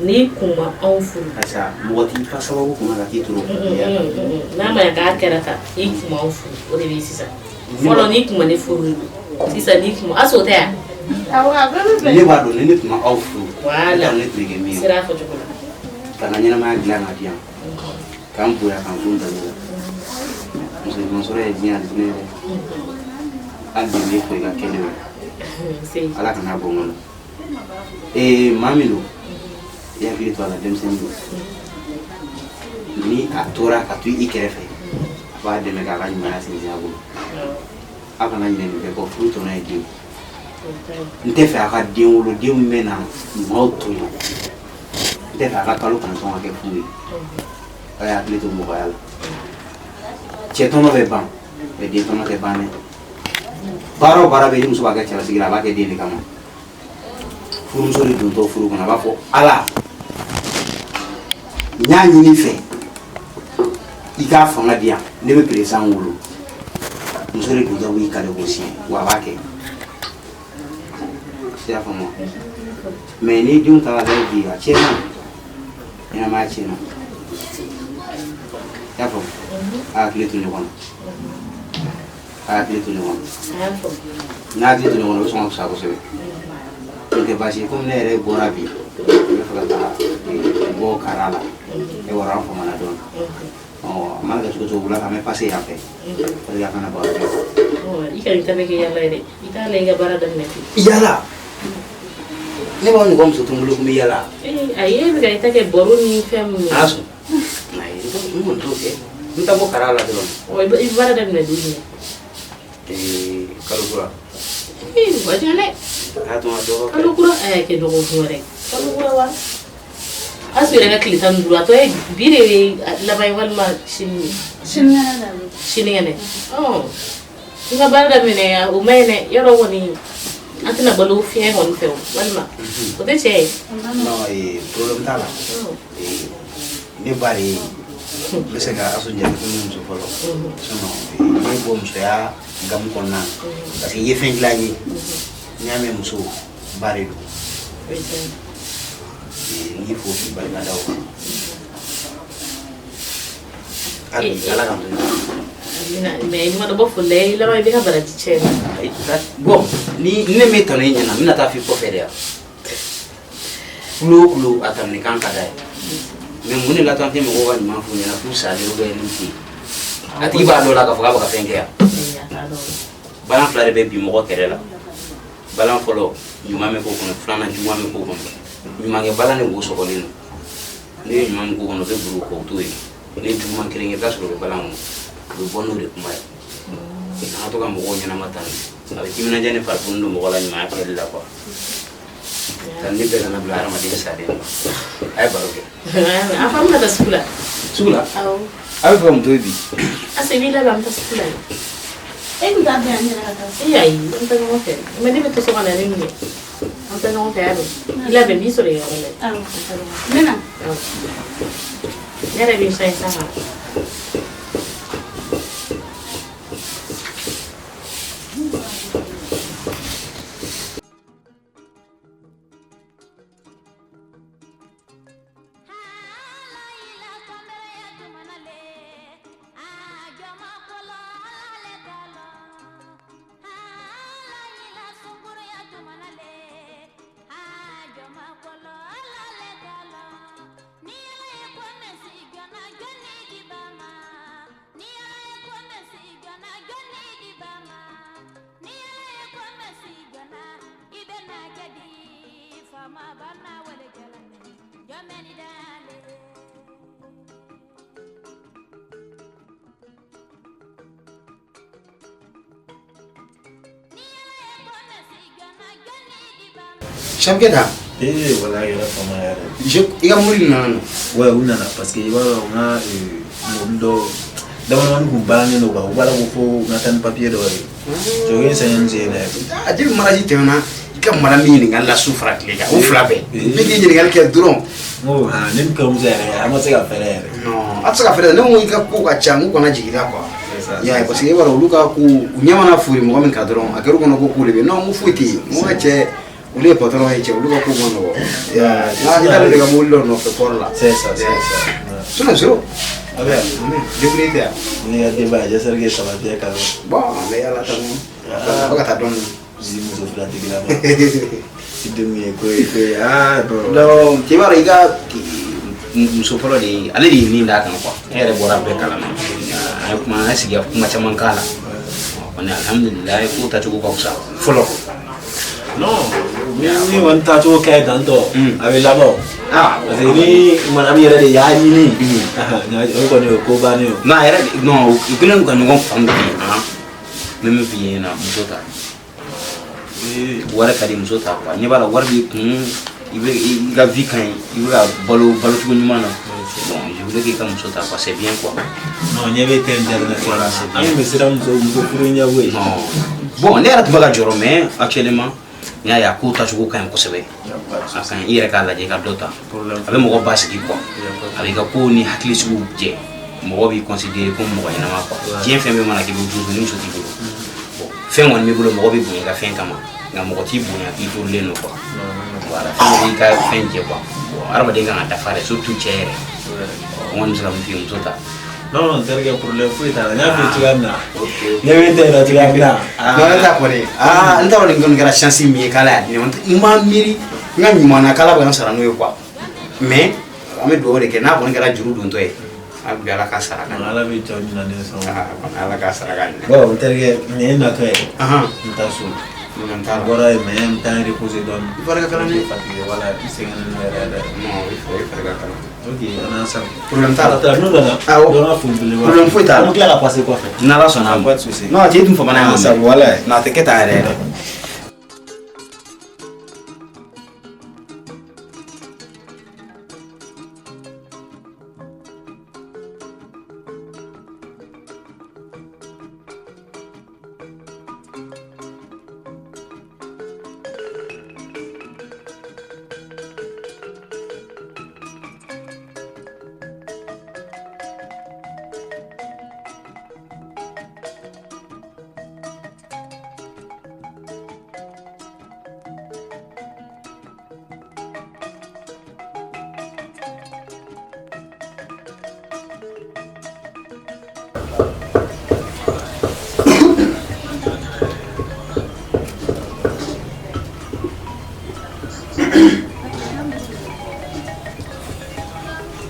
N'i kun ma anw furu. Karisa, mɔgɔ t'i fa sababu kunna ka k'i toro. N'a ma ɲɛ k'a kɛra tan, n'i kun m'anw furu, o de bɛ sisan. Fɔlɔ n'i kun ma ne furu, sisan n'i kun ma, Asu o tɛ yan? Awɔ, a bɛɛ bɛ bɛn. Ne b'a dɔn ni ne tun ma aw furu. Voilà. Ne tun bɛ kɛ min ye. Sira fɔ cogo la. Ka n ka ɲɛnamaya dilan k'a di yan. K'an bonya k'an to n danbe la. Muso ɲuman sɔrɔ ye diɲɛ alijinɛ ye dɛ. Hali bi n b'i fo i ka kɛnɛ la. Ala kana bɔ n kɔnɔ. Ee, maa min don, i hakili to a la, denmisɛnnin don. N Ni a tora ka to i kɛrɛfɛ, a b'a dɛmɛ k'a ka ɲumanya sinsin a bolo. Aw kana ɲinɛ nin bɛɛ kɔ, furu tɔnɔ ye den. N tɛ fɛ a ka den wolo, den min bɛ na maaw tɔɲɔ. N tɛ fɛ a ka kalo 9 ka kɛ fu ye. A y'a hakili to mɔgɔya la. Cɛ tɔnɔ bɛ ban, mais den tɔnɔ tɛ ban dɛ. Baara o baara bɛ yen, ni muso b'a kɛ cɛlasigi la, a b'a kɛ den de kama. Furumuso de dontɔ furu kɔnɔ, a b'a fɔ Ala, n y'a ɲini i fɛ i k'a fanga di yan, ne bɛ président wolo. Muso de dontɔ b'i kale k'o siɲɛ, wa a b'a kɛ. I y'a faamu? Mais ni denw ta ka kɛ bi, a tiɲɛna, ɲɛnamaya tiɲɛna. I y'a faamu? A hakili to ɲɔgɔn na, a hakili to ɲɔgɔn na. N'a hakili to ɲɔgɔn na, o bɛ sɔn ka fisaya kosɛbɛ. N'o tɛ baasi ye, komi ne yɛrɛ bɔra bi, n bɛ fɛ ka taa bɔ kara la. E bɔra, an famana dɔɔnin. Ɔ, a mana kɛ cogo o cogo, wula fɛ an bɛ passer yan fɛ pour que a kana baro kɛ. I ka nin ta bɛ kɛ yala ye dɛ. I t'a la i ka baara daminɛ ten. Yala, ne b'a ɲɔgɔn muso to n bolo ko n bɛ yala. Ayi, e bɛ ka i ta kɛ baro ni fɛn minnu ye. A sɔn, ayi, n kɔni t'o kɛ, n ta bɔ kara la dɔrɔn. Ɔ, i bɛ baara daminɛ don jumɛn? Kalo kura. Ee, wa jan dɛ. A y'a to n ka dɔ kɛ. Kalo kura, a y'a kɛ dɔgɔkun wɛrɛ. Kalo kura wa? Asu yɛrɛ ka tile 15, a tɔ ye bi de ye laban ye walima sini ye? Sinikɛnɛ de bɛ. Sinikɛnɛ. Ɔ, n ka baara daminɛ, o ma ɲi dɛ. Yɔrɔ kɔni, an tɛna balo fiɲɛ kɔni fɛ o, walima o tɛ tiɲɛ ye? Non, problème t'a la. Ne ba de ye, n bɛ se ka Asu jate komi muso fɔlɔ. Sinon ne bɔ musoya gamu kɔnɔna na, parce que i ye fɛn dilan n ye. N'i y'a mɛn muso, ba de don. N y'i fo k'i barika da o kan. Hali bi, Ala k'an to ɲɔgɔn. Mais i ma dɔ bɔ foli la, i laban i bɛ ka baraji cɛ. Bon, ni ne m'e tanu e ɲɛna, n bɛna taa f'i kɔfɛ de yan. Kulo o kulo, a tanuni kan ka d'a ye. Mais mun de la to an tɛ mɔgɔw ka ɲuman f'u ɲɛna k'u salen ou bien n'u tɛ yen? A tigi b'a dɔn la k'a fɔ k'a bɛ ka fɛn kɛ yan. Balan fila de bɛ bi mɔgɔ kɛrɛ la. Balan fɔlɔ, ɲuman bɛ k'o kɔnɔ, filanan, juguman bɛ k'o kɔnɔ. Ɲumankɛ balan de wo sɔgɔlen don. N'i ye ɲuman min k'o kɔnɔ, o bɛ buru o kɔ, o t'o ye. N'i ye juguman kelen kɛ, i bɛ taa sɔrɔ o bɛ balan kɔnɔ, u bɛ bɔ n'o de kuma ye. An ka to ka mɔgɔw ɲɛnama tanu, a bɛ timinandiya ni farifoni don mɔgɔ la ɲumanya kɛli la quoi. Tanuni bɛɛ kana bila hadamaden salen ma. A ye baro kɛ. A fɔ an bɛna taa sugu la. Sugu la? Awɔ. A bɛ fɛ ka mun tobi bi? Asa, i b'i labɛn, an bɛ taa sugu la. E tun t'a bila n yɛrɛ ka taa. E ayi, an bɛ taa ɲɔgɔn fɛ. Mais ne bɛ to so kɔnɔ yan, ne minɛ. An bɛ taa ɲɔgɔn fɛ, y'a mɛn? I labɛn, n b'i sɔrɔ yen yɔrɔ la. Awɔ. N bɛ na. Awɔ. Ne yɛrɛ bɛ n sa in sa. Champion ta. Eh, voilà, yɛrɛ fama yɛrɛ. Je i ka mobili nana nɔ. Ouais, u nana parce que i b'a dɔn, n ka mobili dɔ damadamani kun baaranen don quoi, u b'a la ko fo n ka taa ni papier dɔ ye. Jɔ n sɛgɛn n sen dɛ. A depuis mariage tɛmɛna, i ka madame ɲininkali la su fara tile kan, o fila bɛɛ. Bɛɛ k'i ɲininkali kɛ dɔrɔn. N ko han, ne ni kɔrɔmuso yɛrɛ, an ma se ka fɛrɛ yɛrɛ. Non, a tɛ se ka fɛrɛ. Ne ko i ka ko ka ca, n k'u kana jigin i la quoi. I y'a ye, parce que e b'a dɔn, olu ka ko, u ɲɛ mana fori mɔgɔ min kan dɔrɔn, a kɛr'u kɔnɔ ko ko de bɛ yen. Non, n ko foyi tɛ yen. N ko ka cɛ, olu ye patron ye cɛ, olu ka ko ma nɔgɔ. I y'a ye, i t'ale de ka mobili dɔ nɔfɛ port la. C'est ça, c'est ça. Sinon, zéro. A bɛ yan. Débrouillé tɛ yan. Ne ka denbaya, j'espère que ça va bien quand même. Bon, an bɛ Ala tanu. A bɛ ka taa dɔɔni. Si muso fila tigila ma. I denw ye ko ye ko ye, ah non. Non, cɛ, b'a dɔn, i ka muso fɔlɔ de ye, ale de ye nin d'a kan quoi. Ne yɛrɛ bɔra bɛɛ kalama. An ye kuma, an ye sigi ka kuma caman k'a la. Kɔni, alhamdulilayi, ko tacogo ka fisa fɔlɔ. Non, ni kɔni taacogo ka ɲi tantɔ, a bɛ laban o. Parce que ni madame yɛrɛ de y'a ɲini, o kɔni o ye ko bannen ye o. Non, a yɛrɛ, non, u kɛlen don ka ɲɔgɔn faamu bi. Han, n bɛ min f'i ɲɛna, muso ta. Wari ka di, muso ta quoi. Ɲɛ b'a la, wari b'i kun, i bɛ i ka vie ka ɲi, i bɛ ka balo balocogo ɲuman na. Bon, je voulais k'i ka muso ta quoi, c'est bien quoi. Non, ɲɛ bɛ tɛ n jaabi la. Voilà, c'est bien. An bɛ siran muso furu ɲɛ koyi. Non, bon, ne yɛrɛ tun bɛ ka jɔrɔ, mais actuellement n y'a ye a ko taacogo ka ɲi kosɛbɛ. A ka ɲi, i yɛrɛ k'a lajɛ i ka dɔ ta. A bɛ mɔgɔ basigi quoi, a b'i ka ko ni hakilisigiw jɛ, mɔgɔ b'i considérer comme mɔgɔ ɲɛnama quoi. Diɲɛ fɛn bɛɛ mana k'i bolo, dusu ni muso t'i bolo, bon, fɛn kɔni b'i bolo, mɔgɔ b'i bonya i ka fɛn kama, nka mɔgɔ t'i bonya k'i furulen don quoi. Voilà, fɛn bɛɛ b'i ka fɛn jɛ quoi. Bon, hadamaden kan ka dafa dɛ, surtout cɛ yɛrɛ. N kɔni bɛ se ka min f'i ye, muso ta. Non, non, terikɛ, problème foyi t'a la. N y'a f'i ye cogoya min na, ɲɛ bɛ tɛ la cogoya min na. Non, ne t'a kɔni, aa, n t'a dɔn nin kɔni kɛra chance min ye k'ala y'a di ne ma. N ma miiri n ka ɲuman na k'ala bɛ ka n sara n'o ye quoi, mais an bɛ dugawu de kɛ n'a kɔni kɛra juru dontɔ ye, a bi ala k'a sara ka ɲɛ. Ala bɛ cɛw ɲinɛ ne sɔn. Ala k'a sara ka ɲɛ. Bon, n terikɛ, nin ye natɔ ye. N taa so. N t'a N la. bɔra yen, mais n bɛ taa n reposer dɔɔni. I fari ka kalan dɛ. Fatigué, voilà, i sɛgɛnnen don yɛrɛ yɛrɛ. Non, i fari ka kalan. Ok, an n'an sago. Problème t'a la. N'u nana, Awɔ. dɔ ka foli belebeleba. Problème foyi t'a la. An bɛ tila ka passer kɔfɛ. N'ala sɔnna a ma. Pas de souci. Non, a tɛ e dun famana yan. Ah, sago, wala. Non, a tɛ kɛ tan yɛrɛ yɛrɛ.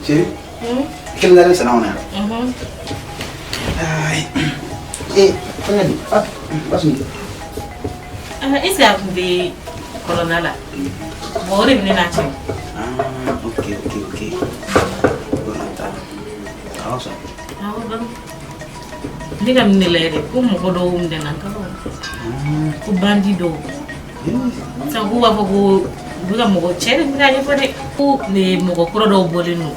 Chérie, kelen dalen sɛnɛ kɔnɔ yan. Ayi. Eh, fɛngɛ di? Ah, Basu. Est-ce que a tun bɛ kɔlɔnda la? Bon, o de bɛ ne n'a cɛ. Ah, ok, ok, ok. Bon, ta. Awɔ sa. Awɔ, ba. Ne ka minɛ la yɛrɛ ko mɔgɔ dɔw minɛna n t'a dɔn ko bandi dɔw. Sisan k'u b'a fɔ ko u bɛ ka mɔgɔ cɛ de bɛ k'a ɲɛfɔ dɛ, ko mɔgɔ kura dɔw bɔlen don,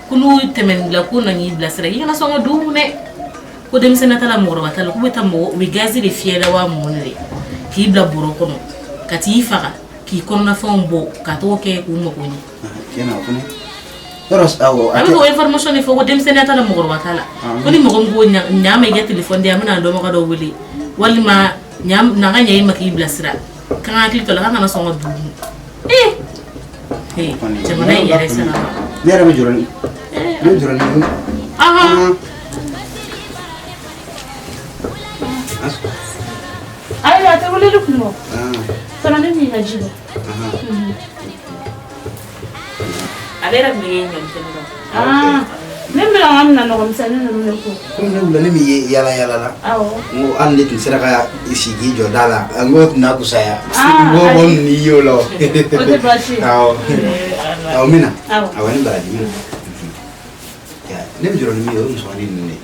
ko n'u tɛmɛn'i la k'u nan'i bilasira, i kana sɔn ka don u kun dɛ, ko denmisɛnnin t'a la, mɔgɔkɔrɔba t'a la, k'u bɛ taa mɔgɔ u bɛ gazi de fiyɛ la wa mun de k'i bila bɔrɔ kɔnɔ ka t'i faga k'i kɔnɔnafɛnw bɔ ka t'o kɛ k'u mago ɲɛ. Tiɲɛ na, o fɛnɛ. Yɔrɔ awɔ. A bɛ k'o information de fɔ ko denmisɛnninya t'a la, mɔgɔkɔrɔba t'a la, ko ni mɔgɔ min ko ɲa ma i ka téléphone di yan, n bɛna dɔnbaga dɔw wele, walima ɲa na ka ɲɛ i ma k'i bilasira, k'an ka hakili to a la, k'an kana sɔn ka don u kun. Ee, jamana in yɛrɛ sara. Ne yɛrɛ bɛ jɔrɔ ni. Ne bɛ jɔrɔ ni. Ayi, a tɛ weleli kun bɔ. Fana ne m'i ka ji bɔ. Ale yɛrɛ tun bɛ ɲɔni kɛnɛ la. Ah, ne bɛna n ka minɛn nɔgɔmisɛnnin ninnu de ko. Komi ne wula ne min ye yala yala la. Awɔ. N ko hali ne tun sera ka sigi k'i jɔ da la, n ko tun na kusaya. Ah, N ko ayi. mɔgɔ ninnu y'i y'o la o. O tɛ baasi ye. Awɔ. Awɔ, n bɛ na. Awɔ. Awɔ, ni baraji, n bɛ na. Ya, ne bɛ jɔrɔ ni min ye, o ye musomanin ninnu de ye.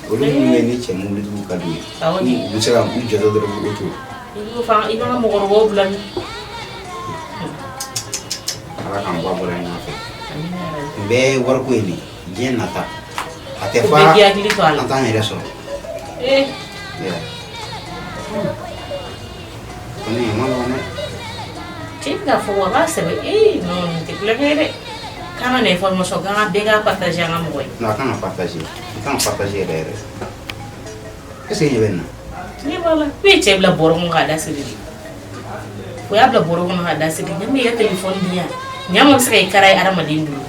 Olu minnu bɛ ni cɛ mobilitigiw ka d'u ye. Awɔ. U bɛ se ka u jɔ dɔrɔn k'u to. I b'o fana, i b'an ka mɔgɔkɔrɔbaw bila min. Ala k'an bɔ a bɔra ɲɔgɔn fɛ. Nin bɛɛ ye wariko ye nin ye. Diɲɛ nata. A tɛ Ko fa bɛɛ k'i hakili to a la. An t'an yɛrɛ sɔrɔ. Ee. Ya. Kɔni a ma nɔgɔn dɛ. Cɛ bɛ k'a fɔ wa a b'a sɛbɛ, ee non, nin tɛ kulonkɛ ye dɛ, k'an ka nin information k'an ka bɛɛ k'a partager an ka mɔgɔ ye. Non, a kan ka partager. A kan ka partager yɛrɛ yɛrɛ. Est ce que i ɲɛ bɛ nin na? Ne b'a la. K'u ye cɛ bila bɔrɔ kɔnɔ k'a da siri de. O y'a bila bɔrɔ kɔnɔ k'a da siri. Ɲa min i ka téléphone di yan, ɲa min bɛ se ka i kara ye hadamaden bolo.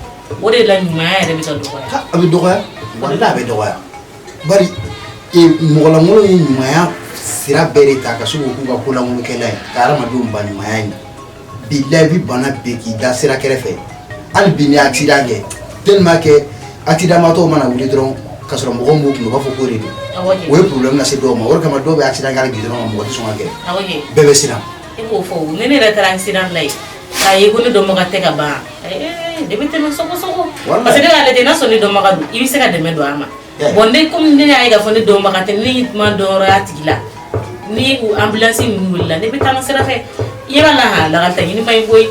O de la ɲumanya yɛrɛ bɛ ka dɔgɔya. A bɛ dɔgɔya, walahi a bɛ dɔgɔya. Bari mɔgɔlankolon ye ɲumanya sira bɛɛ de ta ka se k'o k'u ka kolankolonkɛla ye ka hadamadenw ban ɲumanya in na. Bilahi, i bɛ bana bɛɛ k'i da sira kɛrɛfɛ. Hali bi n'i ye accident kɛ, tellement que accident batɔw mana wuli dɔrɔn k'a sɔrɔ mɔgɔ min b'u kun, u b'a fɔ k'o de don. Awɔ kɛ. O ye problème lase dɔw ma. O de kama dɔw bɛ accident kɛ hali goudron kan, mɔgɔ tɛ sɔn ka gɛrɛ. Awɔ kɛ. Bɛɛ bɛ siran. E k'o fɔ o, ni ne yɛrɛ taara accident la yen k'a ye ko ne dɔnbaga tɛ ka ban, ne bɛ tɛmɛ sogo sogo. Walahi. Parce que ne y'a lajɛ, n'a sɔrɔ ne dɔnbaga don, i bɛ se ka dɛmɛ don a ma. Yeah. Bon, ne komi ne y'a ye k'a fɔ ne dɔnbaga tɛ, ne ma dɔn yɔrɔ y'a tigi la, ni u ambulance ninnu wulila, ne bɛ taa sira fɛ. I b'a la han, lakalita ɲini ma ɲi koyi.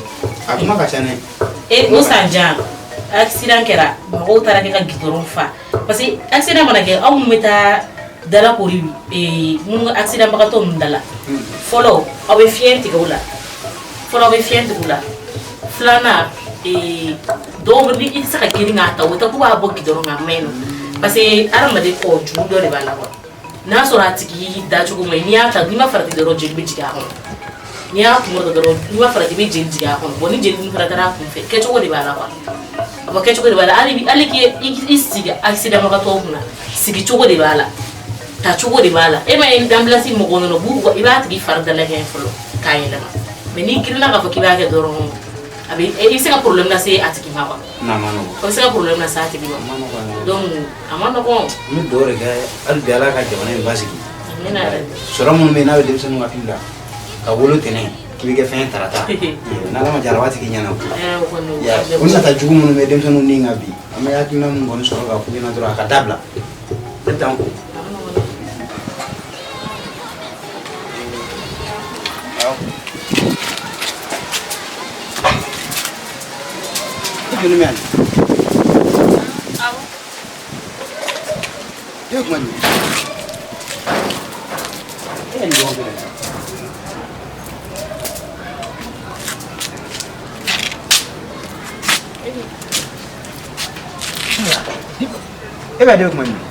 A kuma ka ca dɛ. E o san jan accident kɛra, mɔgɔw taara kɛ ka goudron fa, parce que accident mana kɛ, aw minnu bɛ taa dala kori, minnu accident bagatɔ ninnu da la, fɔlɔ aw bɛ fiɲɛ tigɛ u la, fɔlɔ aw bɛ fiɲɛ tigɛ u la. Filanan, dɔw bɛ, ni i tɛ se ka girin k'a ta, u bɛ taa k'u b'a bɔ goudron kan, a ma ɲi nɔ, parce que hadamaden kɔ juru dɔ de b'a la quoi. N'a sɔrɔ a tigi dacogo ma ɲi, n'i y'a ta, n'i ma farati dɔrɔn, jeli bɛ jigin a kɔnɔ. N'i y'a kun dɔrɔn, n'i ma farati, i bɛ jeli jigin a kɔnɔ. Bon, ni jeli dun fana taara a kun fɛ, kɛcogo de b'a la quoi. A fɔ kɛcogo de b'a la. Hali k'i i sigi accident bagatɔw kunna, sigi cogo de b'a la, tacogo de b'a la. E ma ye, ambulance mɔgɔw nana, u b'u, i b'a tigi fari dalakɛɲɛ fɔlɔ k'a yɛlɛma. Mais n'i girinna k'a fɔ k'i b'a kɛ dɔrɔn, a bɛ, i bɛ se ka problème lase a tigi ma quoi. N'a ma nɔgɔn. O bɛ se ka problème lase a tigi ma. A ma nɔgɔn. Donc a ma nɔgɔn. N bɛ dugawu de kɛ hali bi, Ala ka jamana in basigi. Amina yarabi. Sɔrɔ minnu bɛ yen, n'a bɛ denmisɛnninw hakili la ka wolo tɛnɛn k'i bɛ kɛ fɛn tarata, n'Ala ma jara, a b'a tigi ɲɛna. O kɔni o O nata jugu minnu bɛ denmisɛnninw ni kan bi, an bɛ hakilina min kɔni sɔrɔ ka f'u ɲɛna dɔrɔn, a ka dabila. Ne bɛ taa n ko. A ma nɔgɔn dɛ. Awɔ. E joli bɛ yan? Awɔ. E ye kuma jumɛn? E ye nin ɲɔgɔn kɛ dɛ. E b'a den kuma jumɛn?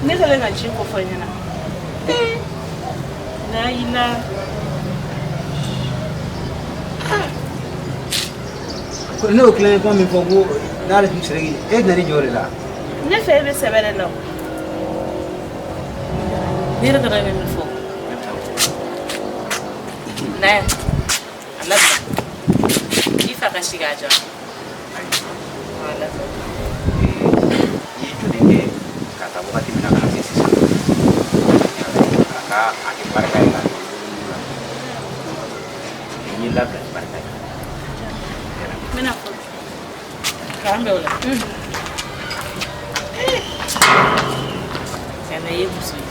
Ne kɛlen ka ci ko fɔ n ɲɛna. La ila. Ko ne y'o tilankɛ kuma min fɔ, ko n'ale tun sera k'i, e tɛna n'i jɔ o de la. Ne fɛ e bɛ sɛbɛ de la o. Ne yɛrɛ taara bɛ min fɔ. Na yan. A labila. I fa ka si k'a jɔ. A labila. I ye joli kɛ ka taa wagati min na ka na se sisan, a ka a kɛ barika ye ka don la, n y'i labila ni barika ye. N bɛna fɔlɔ. K'an bɛn o la. Tiɲɛna, i ye muso ye.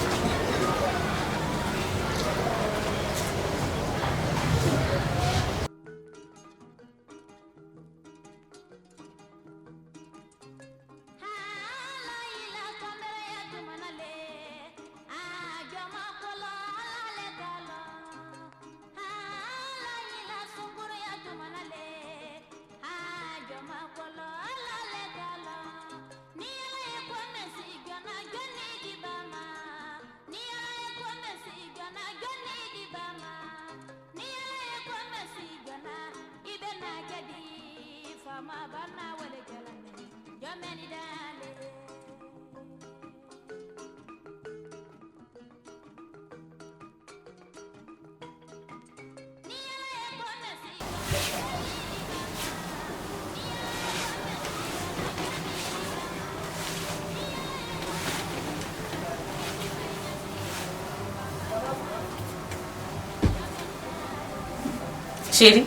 Chéri,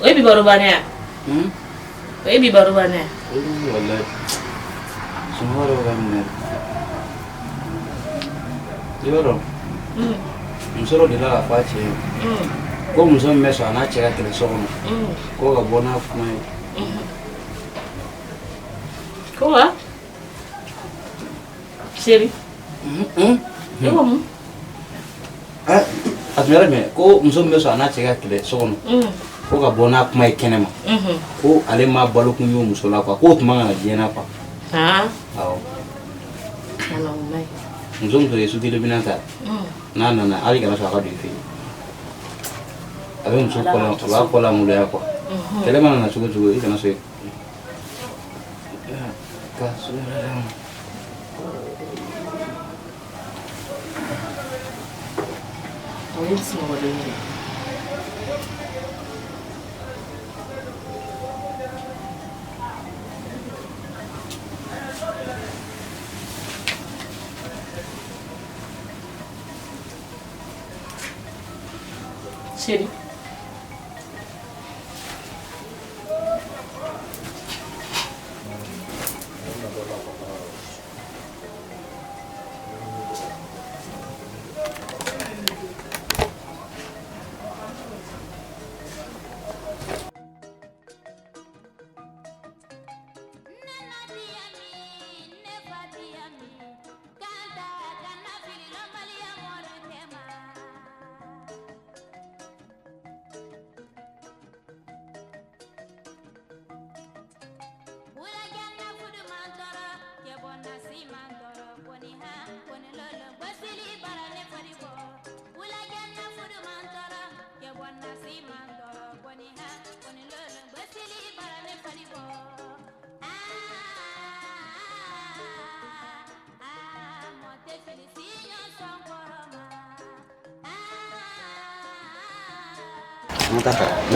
o ye bi baro bannen ya? O ye bi baro bannen ya? Wallahi, sunɔgɔ dɔ bɛ ka minɛ. I b'a dɔn, muso dɔ delila k'a fɔ a cɛ ye ko muso min bɛ sɔn a n'a cɛ ka kɛlɛ so kɔnɔ, ko ka bɔ n'a kuma ye. Ko wa? Chéri, e ko mun? A tun yɛrɛ mɛn ko muso min bɛ sɔn a n'a cɛ ka kɛlɛ so kɔnɔ, ko ka bɔ n'a kuma ye kɛnɛ ma, ko ale ma balo kun y'o muso la quoi, k'o tun man ka na diɲɛ na quoi. Awɔ. Tiɲɛna, o ma ɲi. Muso muso ye suteli minɛn ta, n'a nana, hali kana sɔn a ka don i fɛ yen. A bɛ muso kɔ la, a b'a kɔ la maloya quoi. Kɛlɛ mana na cogo cogo, i kana sɔn ka O ye sunɔgɔ dɔɔnin ye. Chérie.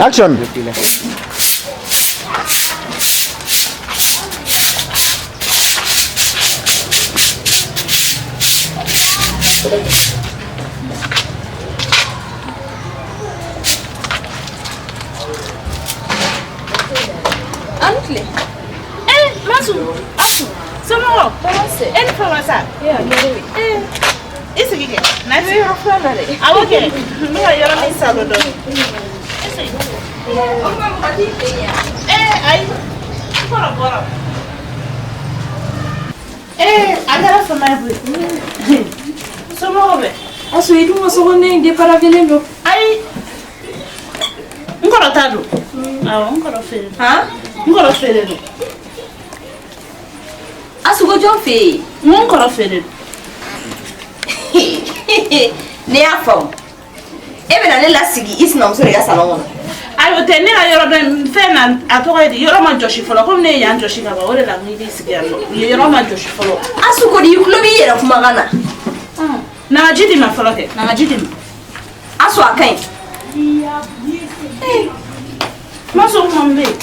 Action. An tile. Eh, Masu, Asu, somɔgɔw? E ni fama sa? Eh, i sigi kɛ. Na sigi. Yɔrɔ filanan na dɛ. Awɔ kɛ. N bɛ ka yɔrɔ min salo dɔɔni. I sigi. Eh, ayi. N kɔrɔ bɔra. Eh, a kɛra fama ye koyi. Somɔgɔw bɛ? Asu i dun ka sokɔnɔna in déparavelen don. Ayi. N kɔrɔ ta don. Awɔ, n kɔrɔ feere don. Han? N kɔrɔ feere don. Asu ko jɔn fɛ yen? N ko n kɔrɔ feere don. Ne y'a faamu. E bɛna ne lasigi i sinamuso de ka salon kɔnɔ. Ayi o tɛ ne ka yɔrɔ dɔ in fɛn na a tɔgɔ ye di yɔrɔ ma jɔsi fɔlɔ komi ne ye yan jɔsi ka ban o de la n k'i sigi yan nɔ u ye yɔrɔ ma jɔsi fɔlɔ. Asu ko di i tulo b'i yɛrɛ kumakan na. Na ka ji di ma fɔlɔ kɛ na ka ji di ma. Asu a ka ɲi. Masu kuma min bɛ yen.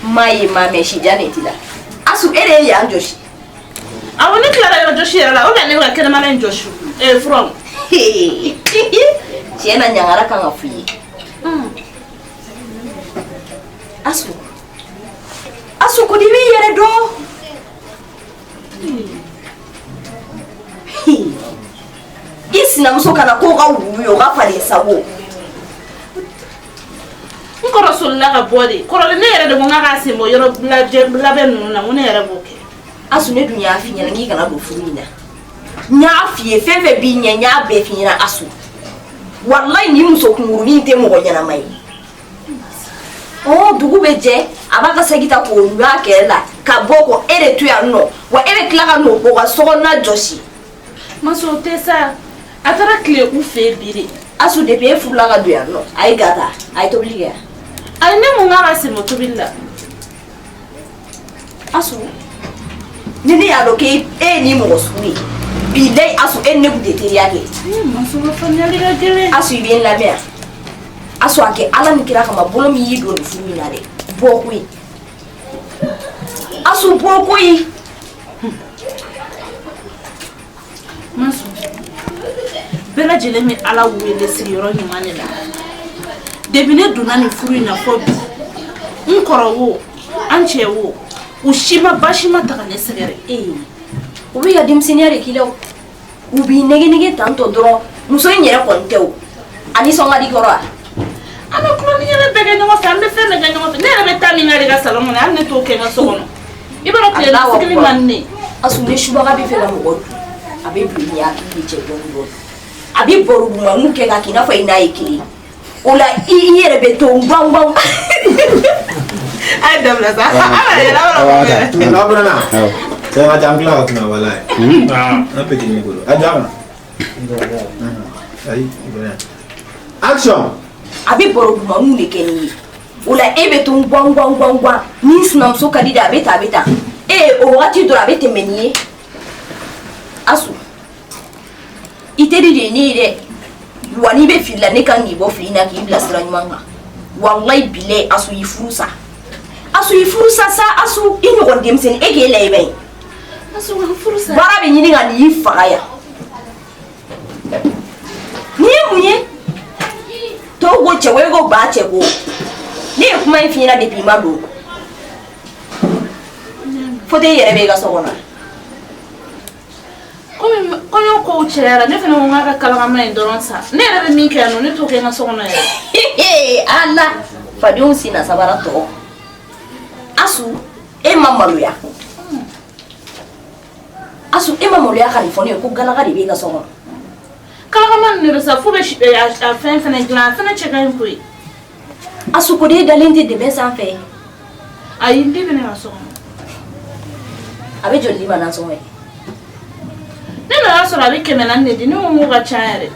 Maa ye maa mɛ sijan de t'i la. Asu e de ye yan jɔsi. Awɔ ne tilara yɔrɔ jɔsi yɛrɛ la o de la ne bɛ ka kɛnɛmana in jɔsi ee furaw. Tiɲɛ na ɲangara kan ka f'i ye. Asu. Asu ko di b'i yɛrɛ dɔn. I sinamuso kana k'o ka wulu ye o ka falen sago. N kɔrɔ solila ka bɔ de kɔrɔlen ne yɛrɛ de ko n k'a sen bɔ yɔrɔ labɛn ninnu na n ko ne yɛrɛ b'o kɛ. Asu ne dun y'a f'i ɲɛna k'i kana don furu in na. N y'a f'i ye fɛn fɛn b'i ɲɛ n y'a bɛɛ f'i ɲɛna Asu. Walayi nin muso kunkurunin in tɛ mɔgɔ ɲɛnama ye. Ɔ dugu bɛ jɛ a b'a ka saki ta k'o lu a kɛrɛ la ka bɔ ko e de to yan nɔ wa e bɛ tila ka n'o k'o ka sokɔnɔna jɔsi. Masu o tɛ sa a taara tile u fɛ yen bi de. Asu depuis e furula ka don yan nɔ a ye ga ta a ye tobili kɛ yan. Ayi ne mun k'a ka sen bɔ tobili la. Asu ni ne y'a dɔn k'e ye nin mɔgɔ sugu ye bilayi Asu e ni ne tun tɛ teriya kɛ. Masu ka faamuyali ka gɛlɛn. Asu i bɛ n lamɛn yan. Asu a kɛ Ala ni kira kama bolo min y'i don nin furu in na dɛ bɔ koyi. Asu bɔ koyi. Masu bɛɛ lajɛlen bɛ Ala wele sigiyɔrɔ ɲuman de la depuis ne donna nin furu in na fɔ bi n kɔrɔ wo an cɛ wo u si ma baasi ma ta ka ne sɛgɛrɛ. Ee u b'i ka denmisɛnninya de k'i la o u b'i nɛgɛ nɛgɛ tantɔ dɔrɔn muso in yɛrɛ kɔni tɛ o a nisɔn ka di kɔrɔ wa. An bɛ tulon ni yɛlɛ bɛɛ kɛ ɲɔgɔn fɛ an bɛ fɛn bɛɛ kɛ ɲɔgɔn fɛ ne yɛrɛ bɛ taa min k'ale ka salon kɔnɔ hali ne t'o kɛ n ka so kɔnɔ i b'a dɔn tile sigili man di ne ye. Asu ni subaga bɛ fɛ ka mɔgɔ dun a bɛ don i ni hakili de cɛ dɔɔni dɔɔni a bɛ baro dumanniw kɛ k'a k'i n'a fɔ i n'a ye kelen ye o la i yɛrɛ bɛ to gban gban. A ye dabila sa ala yɛrɛ ala Awɔ, n'aw bɔra na. Cɛ ka ca an tila ka kuma walayi. An petit ni bolo. A jɔ a ma. Ayi, Action. A bɛ baro dumanniw de kɛ n'i ye o la e bɛ to gban gban gban gban ni sinamuso ka di dɛ a bɛ tan a bɛ tan ee o wagati dɔrɔn a bɛ tɛmɛ n'i ye Asu i teri de ye ne ye dɛ wa n'i bɛ fili la ne kan k'i bɔ fili na k'i bila sira ɲuman kan walayi bilayi Asu i furu sa Asu i furu sa sa Asu i ɲɔgɔn denmisɛnnin e k'e layiba ye Asu ka furu sa. Baara bɛ ɲini ka n'i faga yan nin ye mun ye Tɔw ko cɛko, e ko ba cɛko. Ne ye kuma in f'i ɲɛna depuis i ma don. Fauteuil yɛrɛ bɛ i ka so kɔnɔ. Komi kɔɲɔ kow cayara, ne fana ko n k'a ka kalakama in dɔrɔn san. Ne yɛrɛ bɛ min kɛ yan nɔ, ne t'o kɛ n ka so kɔnɔ yɛrɛ. Ala, fadenw senna sabara tɔ. Asu, e ma maloya. Asu, e ma maloya ka nin fɔ ne ye ko galaka de b'e ka so kɔnɔ. Kalakama ninnu de sa, f'u bɛ a fɛn fana dilan, a fana cɛ ka ɲi koyi. Asu, ko de dalen tɛ dɛbɛn sanfɛ. Ayi, n den bɛ ne ka so kɔnɔ. A bɛ joli d'i ma nasɔngɔ ye? Ne nana sɔrɔ a bɛ 400 de di, ne ko n k'o ka ca yɛrɛ.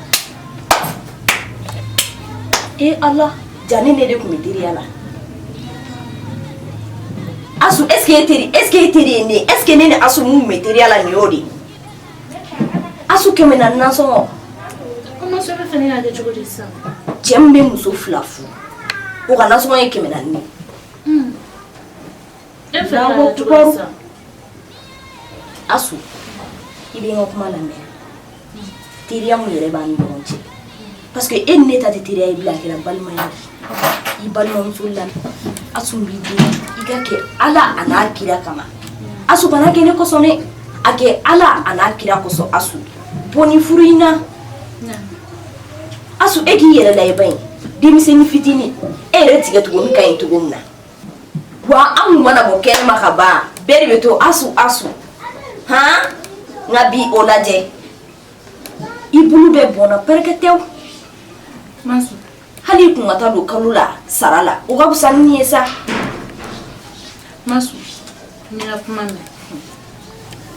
E Ala, ja ne de tun bɛ teriya la. Asu, est-ce que e teri, est-ce que e teri ye ne ye? Est-ce que ne ni Asu mun tun bɛ teriya la nin y'o de ye? Asu, 400 nasɔngɔ. Ko masu bɛ fɛ ne k'a kɛ cogo di sisan? Cɛ min bɛ muso fila furu, o ka nasɔngɔ ye 400 ye. E fɛ k'a kɛ cogo di sisan? Asu, i bɛ n ka kuma lamɛn. Teriya mun yɛrɛ b'an ni ɲɔgɔn cɛ, parce que e ni ne ta tɛ teriya ye bilen, a kɛra balimaya de ye. I balimamuso lamɛn. Asu, n b'i deli, i ka kɛ Ala a n'a kira kama. Asu, kana kɛ ne kosɔn dɛ, a kɛ Ala a n'a kira kosɔn. Asu, bɔ nin furu in na. Asu, e k'i yɛrɛ lajɛ ba in, denmisɛnnin fitinin, e yɛrɛ tigɛ tuguni ka ɲi cogo min na. Wa an kun mana bɔ kɛnɛma ka ban, bɛɛ de bɛ to Asu, Asu, han. Nka bi o lajɛ, i bolo bɛɛ bɔnna pɛrɛkɛtɛw. Masu, hali i kun ka taa don kalo la sara la, o ka fisa ni nin ye sa. Masu, n ka kuma mɛn.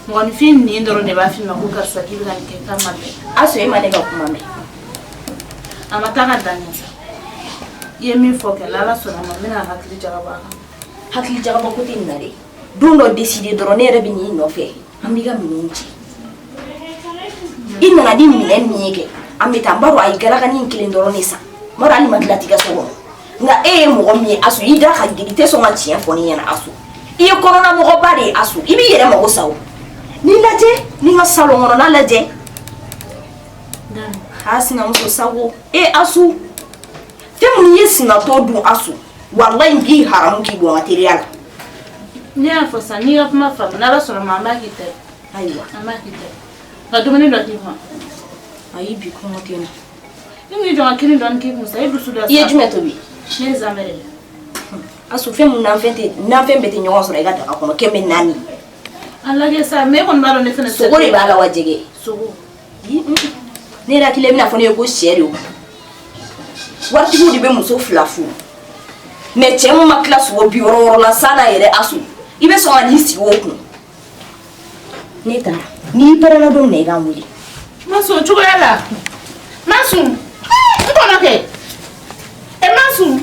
Mɔgɔninfin nin dɔrɔn de b'a f'i ma ko karisa, k'i bɛ ka nin kɛ k'a ma bɛn. Asu, e ma ne ka kuma mɛn. A ma taa ka dan ɲɛ sa. I ye min fɔ kɛ, n'Ala sɔnna a ma, n bɛna hakili jagabɔ a kan. Hakili jagabɔ ko tɛ nin na dɛ. Don dɔ décider dɔrɔn, ne yɛrɛ bɛ n'i nɔfɛ, an b'i ka minɛnw ci. I nana ni minɛn min ye kɛ, an bɛ taa. N b'a dɔn a ye galakanin kelen dɔrɔn de san. N b'a dɔn hali ma tila t'i ka so kɔnɔ. Nka e ye mɔgɔ min ye Asu, i da ka girin, i tɛ sɔn ka tiɲɛ fɔ ne ɲɛna. Asu, i ye kɔnɔna mɔgɔba de ye. Asu, i b'i yɛrɛ mago sa o. N'i lajɛ, ni n ka salon kɔnɔna lajɛ. A sinamuso sago e Asu, fɛn min ye sinatɔ dun Asu, walayi n b'i haramu k'i bɔ n ka teriya la. Ne y'a fɔ sisan, n'i ka kuma faamu, n'Ala sɔnna ma, an b'a k'i ta ye. Ayiwa. An b'a k'i ta ye. Ka dumuni dɔ k'i kun. Ayi, bi kɔngɔ tɛ n na. I m'i jɔ ka kini dɔɔni k'i kun sa, i dusu da sa. I ye jumɛn tobi? Ne ye zamɛ de la. Asu, fɛn mun nafɛn tɛ, nafɛn bɛɛ tɛ ɲɔgɔn sɔrɔ i ka daga kɔnɔ. 400. A lajɛ sa, mais e kɔni b'a dɔn ne fana. Sogo de b'a la wa jɛgɛ? Sogo. Ne yɛrɛ hakili la i bɛna fɔ ne ye ko sɛ de o. Waritigiw de bɛ muso fila furu. Mais cɛ min ma tila sogo 60 la san na yɛrɛ, Asu, i bɛ sɔn ka n'i sigi o kun? Ne taara, n'i pɛrɛnna don min na, i ka n wele. Masu, o cogoya la. Masu, n kɔnɔ kɛ. E Masu.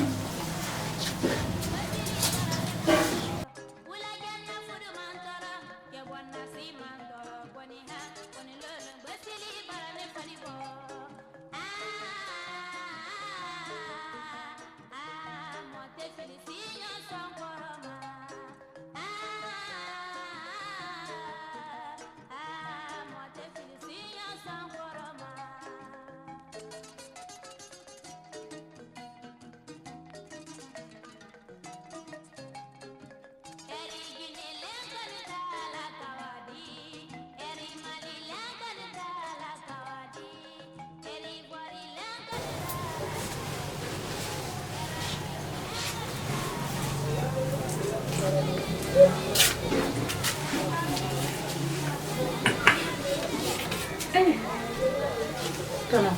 Tɔnɔ.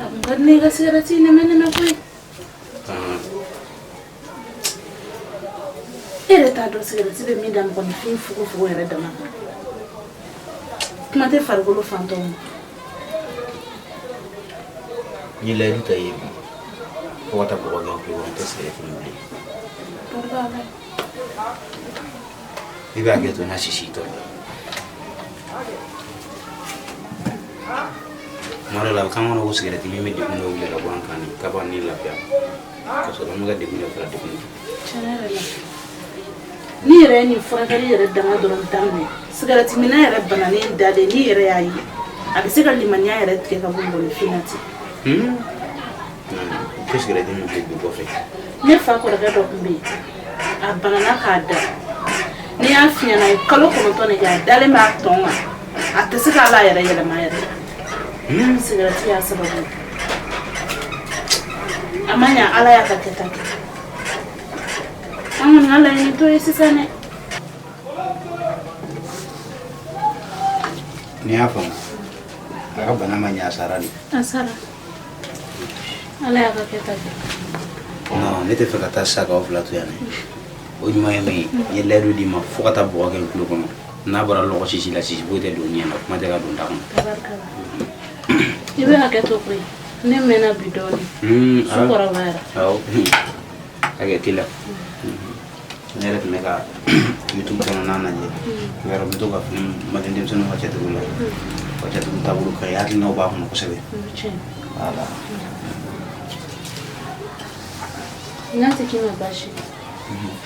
A kun ka di ne ye ka sigarɛti nɛmɛ nɛmɛ koyi. E yɛrɛ t'a dɔn sigarɛti bɛ min da mɔgɔninfin fogofogo yɛrɛ dama kan. Kuma tɛ farikolo fan tɔw ma. N ye layidu ta i ye bi, fo ka taa bɔgɔ kɛ n tulo kɔrɔ, n tɛ sigarɛti min bilen. Barika Ala ye. I bɛ hakɛ to n na sisi tɔ la. Tuma dɔ la, a bɛ k'an kɔnɔ ko sigarɛti min bɛ degun dɔ wuli ka bɔ an kan nin k'a b'an ni lafiya, ka sɔrɔ an bɛ ka degun de fara degun kan. Tiɲɛ yɛrɛ la, n'i yɛrɛ ye nin furakɛli yɛrɛ dama dɔrɔn daminɛ, sigarɛti minɛ yɛrɛ bananen dalen, n'i yɛrɛ y'a ye, a bɛ se ka limaniya yɛrɛ tigɛ ka bɔ mɔgɔninfin na ten. Ko sigɛrɛti min filɛ bi kɔfɛ. Ne fa kɔrɔkɛ dɔ tun bɛ yen, a banana k'a da. N'i y'a f'i ɲɛna, a ye kalo 9 de kɛ, a dalen b'a tɔn kan, a tɛ se k'ala yɛrɛ yɛlɛma yɛrɛ. Sigɛrɛti y'a sababu ye. A ma ɲa, Ala y'a ka kɛta kɛ. An kɔni ka laɲini t'o ye sisan dɛ. N'i y'a faamu, a ka bana ma ɲa, a sara de. A sara, Ala y'a ka kɛta kɛ. Non, ne tɛ fɛ ka taa sa k'aw fila to yan dɛ. O ɲuman ye min ye, n ye layidu d'i ma fo ka taa bɔgɔ kɛ n tulo kɔnɔ. N'a bɔra lɔgɔ sisi la, sisi foyi tɛ don ɲɛ na, kuma tɛ ka don da kɔnɔ. Tabarikala, i bɛ hakɛ to koyi, ne mɛnna bi dɔɔnin. Su kɔrɔbayara. Awɔ, hakɛ t'i la. Ne yɛrɛ tun bɛ ka YouTube kɔnɔna lajɛ. Yɔrɔ n bɛ to ka film Mali denmisɛnninw ka cɛtigiw la. U ka cɛtigiw taabolo ka ɲi, hakilinaw b'a kɔnɔ kosɛbɛ. Voilà. N'a tɛ k'i ma baasi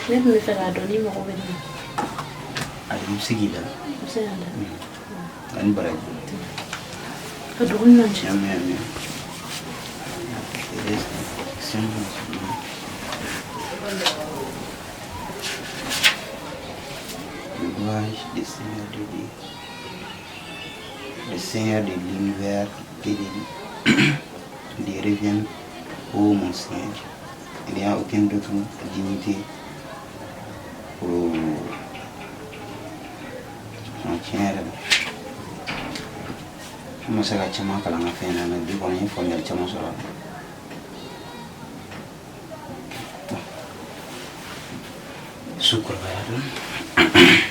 ye, ne tun bɛ fɛ k'a dɔn n'i mago bɛ ne na. Ayi, n bɛ se k'i da. I bɛ se k'a da. Ani baraji. Ka dugu ɲuman jɛ. Amin, amin. Louange du Seigneur de Dieu, le Seigneur de l'univers et de revient, ô mon Seigneur. Il n'y a aucune autre dignité pour son tiɲɛ yɛrɛ la. An ma se ka caman kalan n ka fɛn na, mais bi kɔni n ye faamuyali caman sɔrɔ a la. Su kɔrɔbaya dɔɔnin.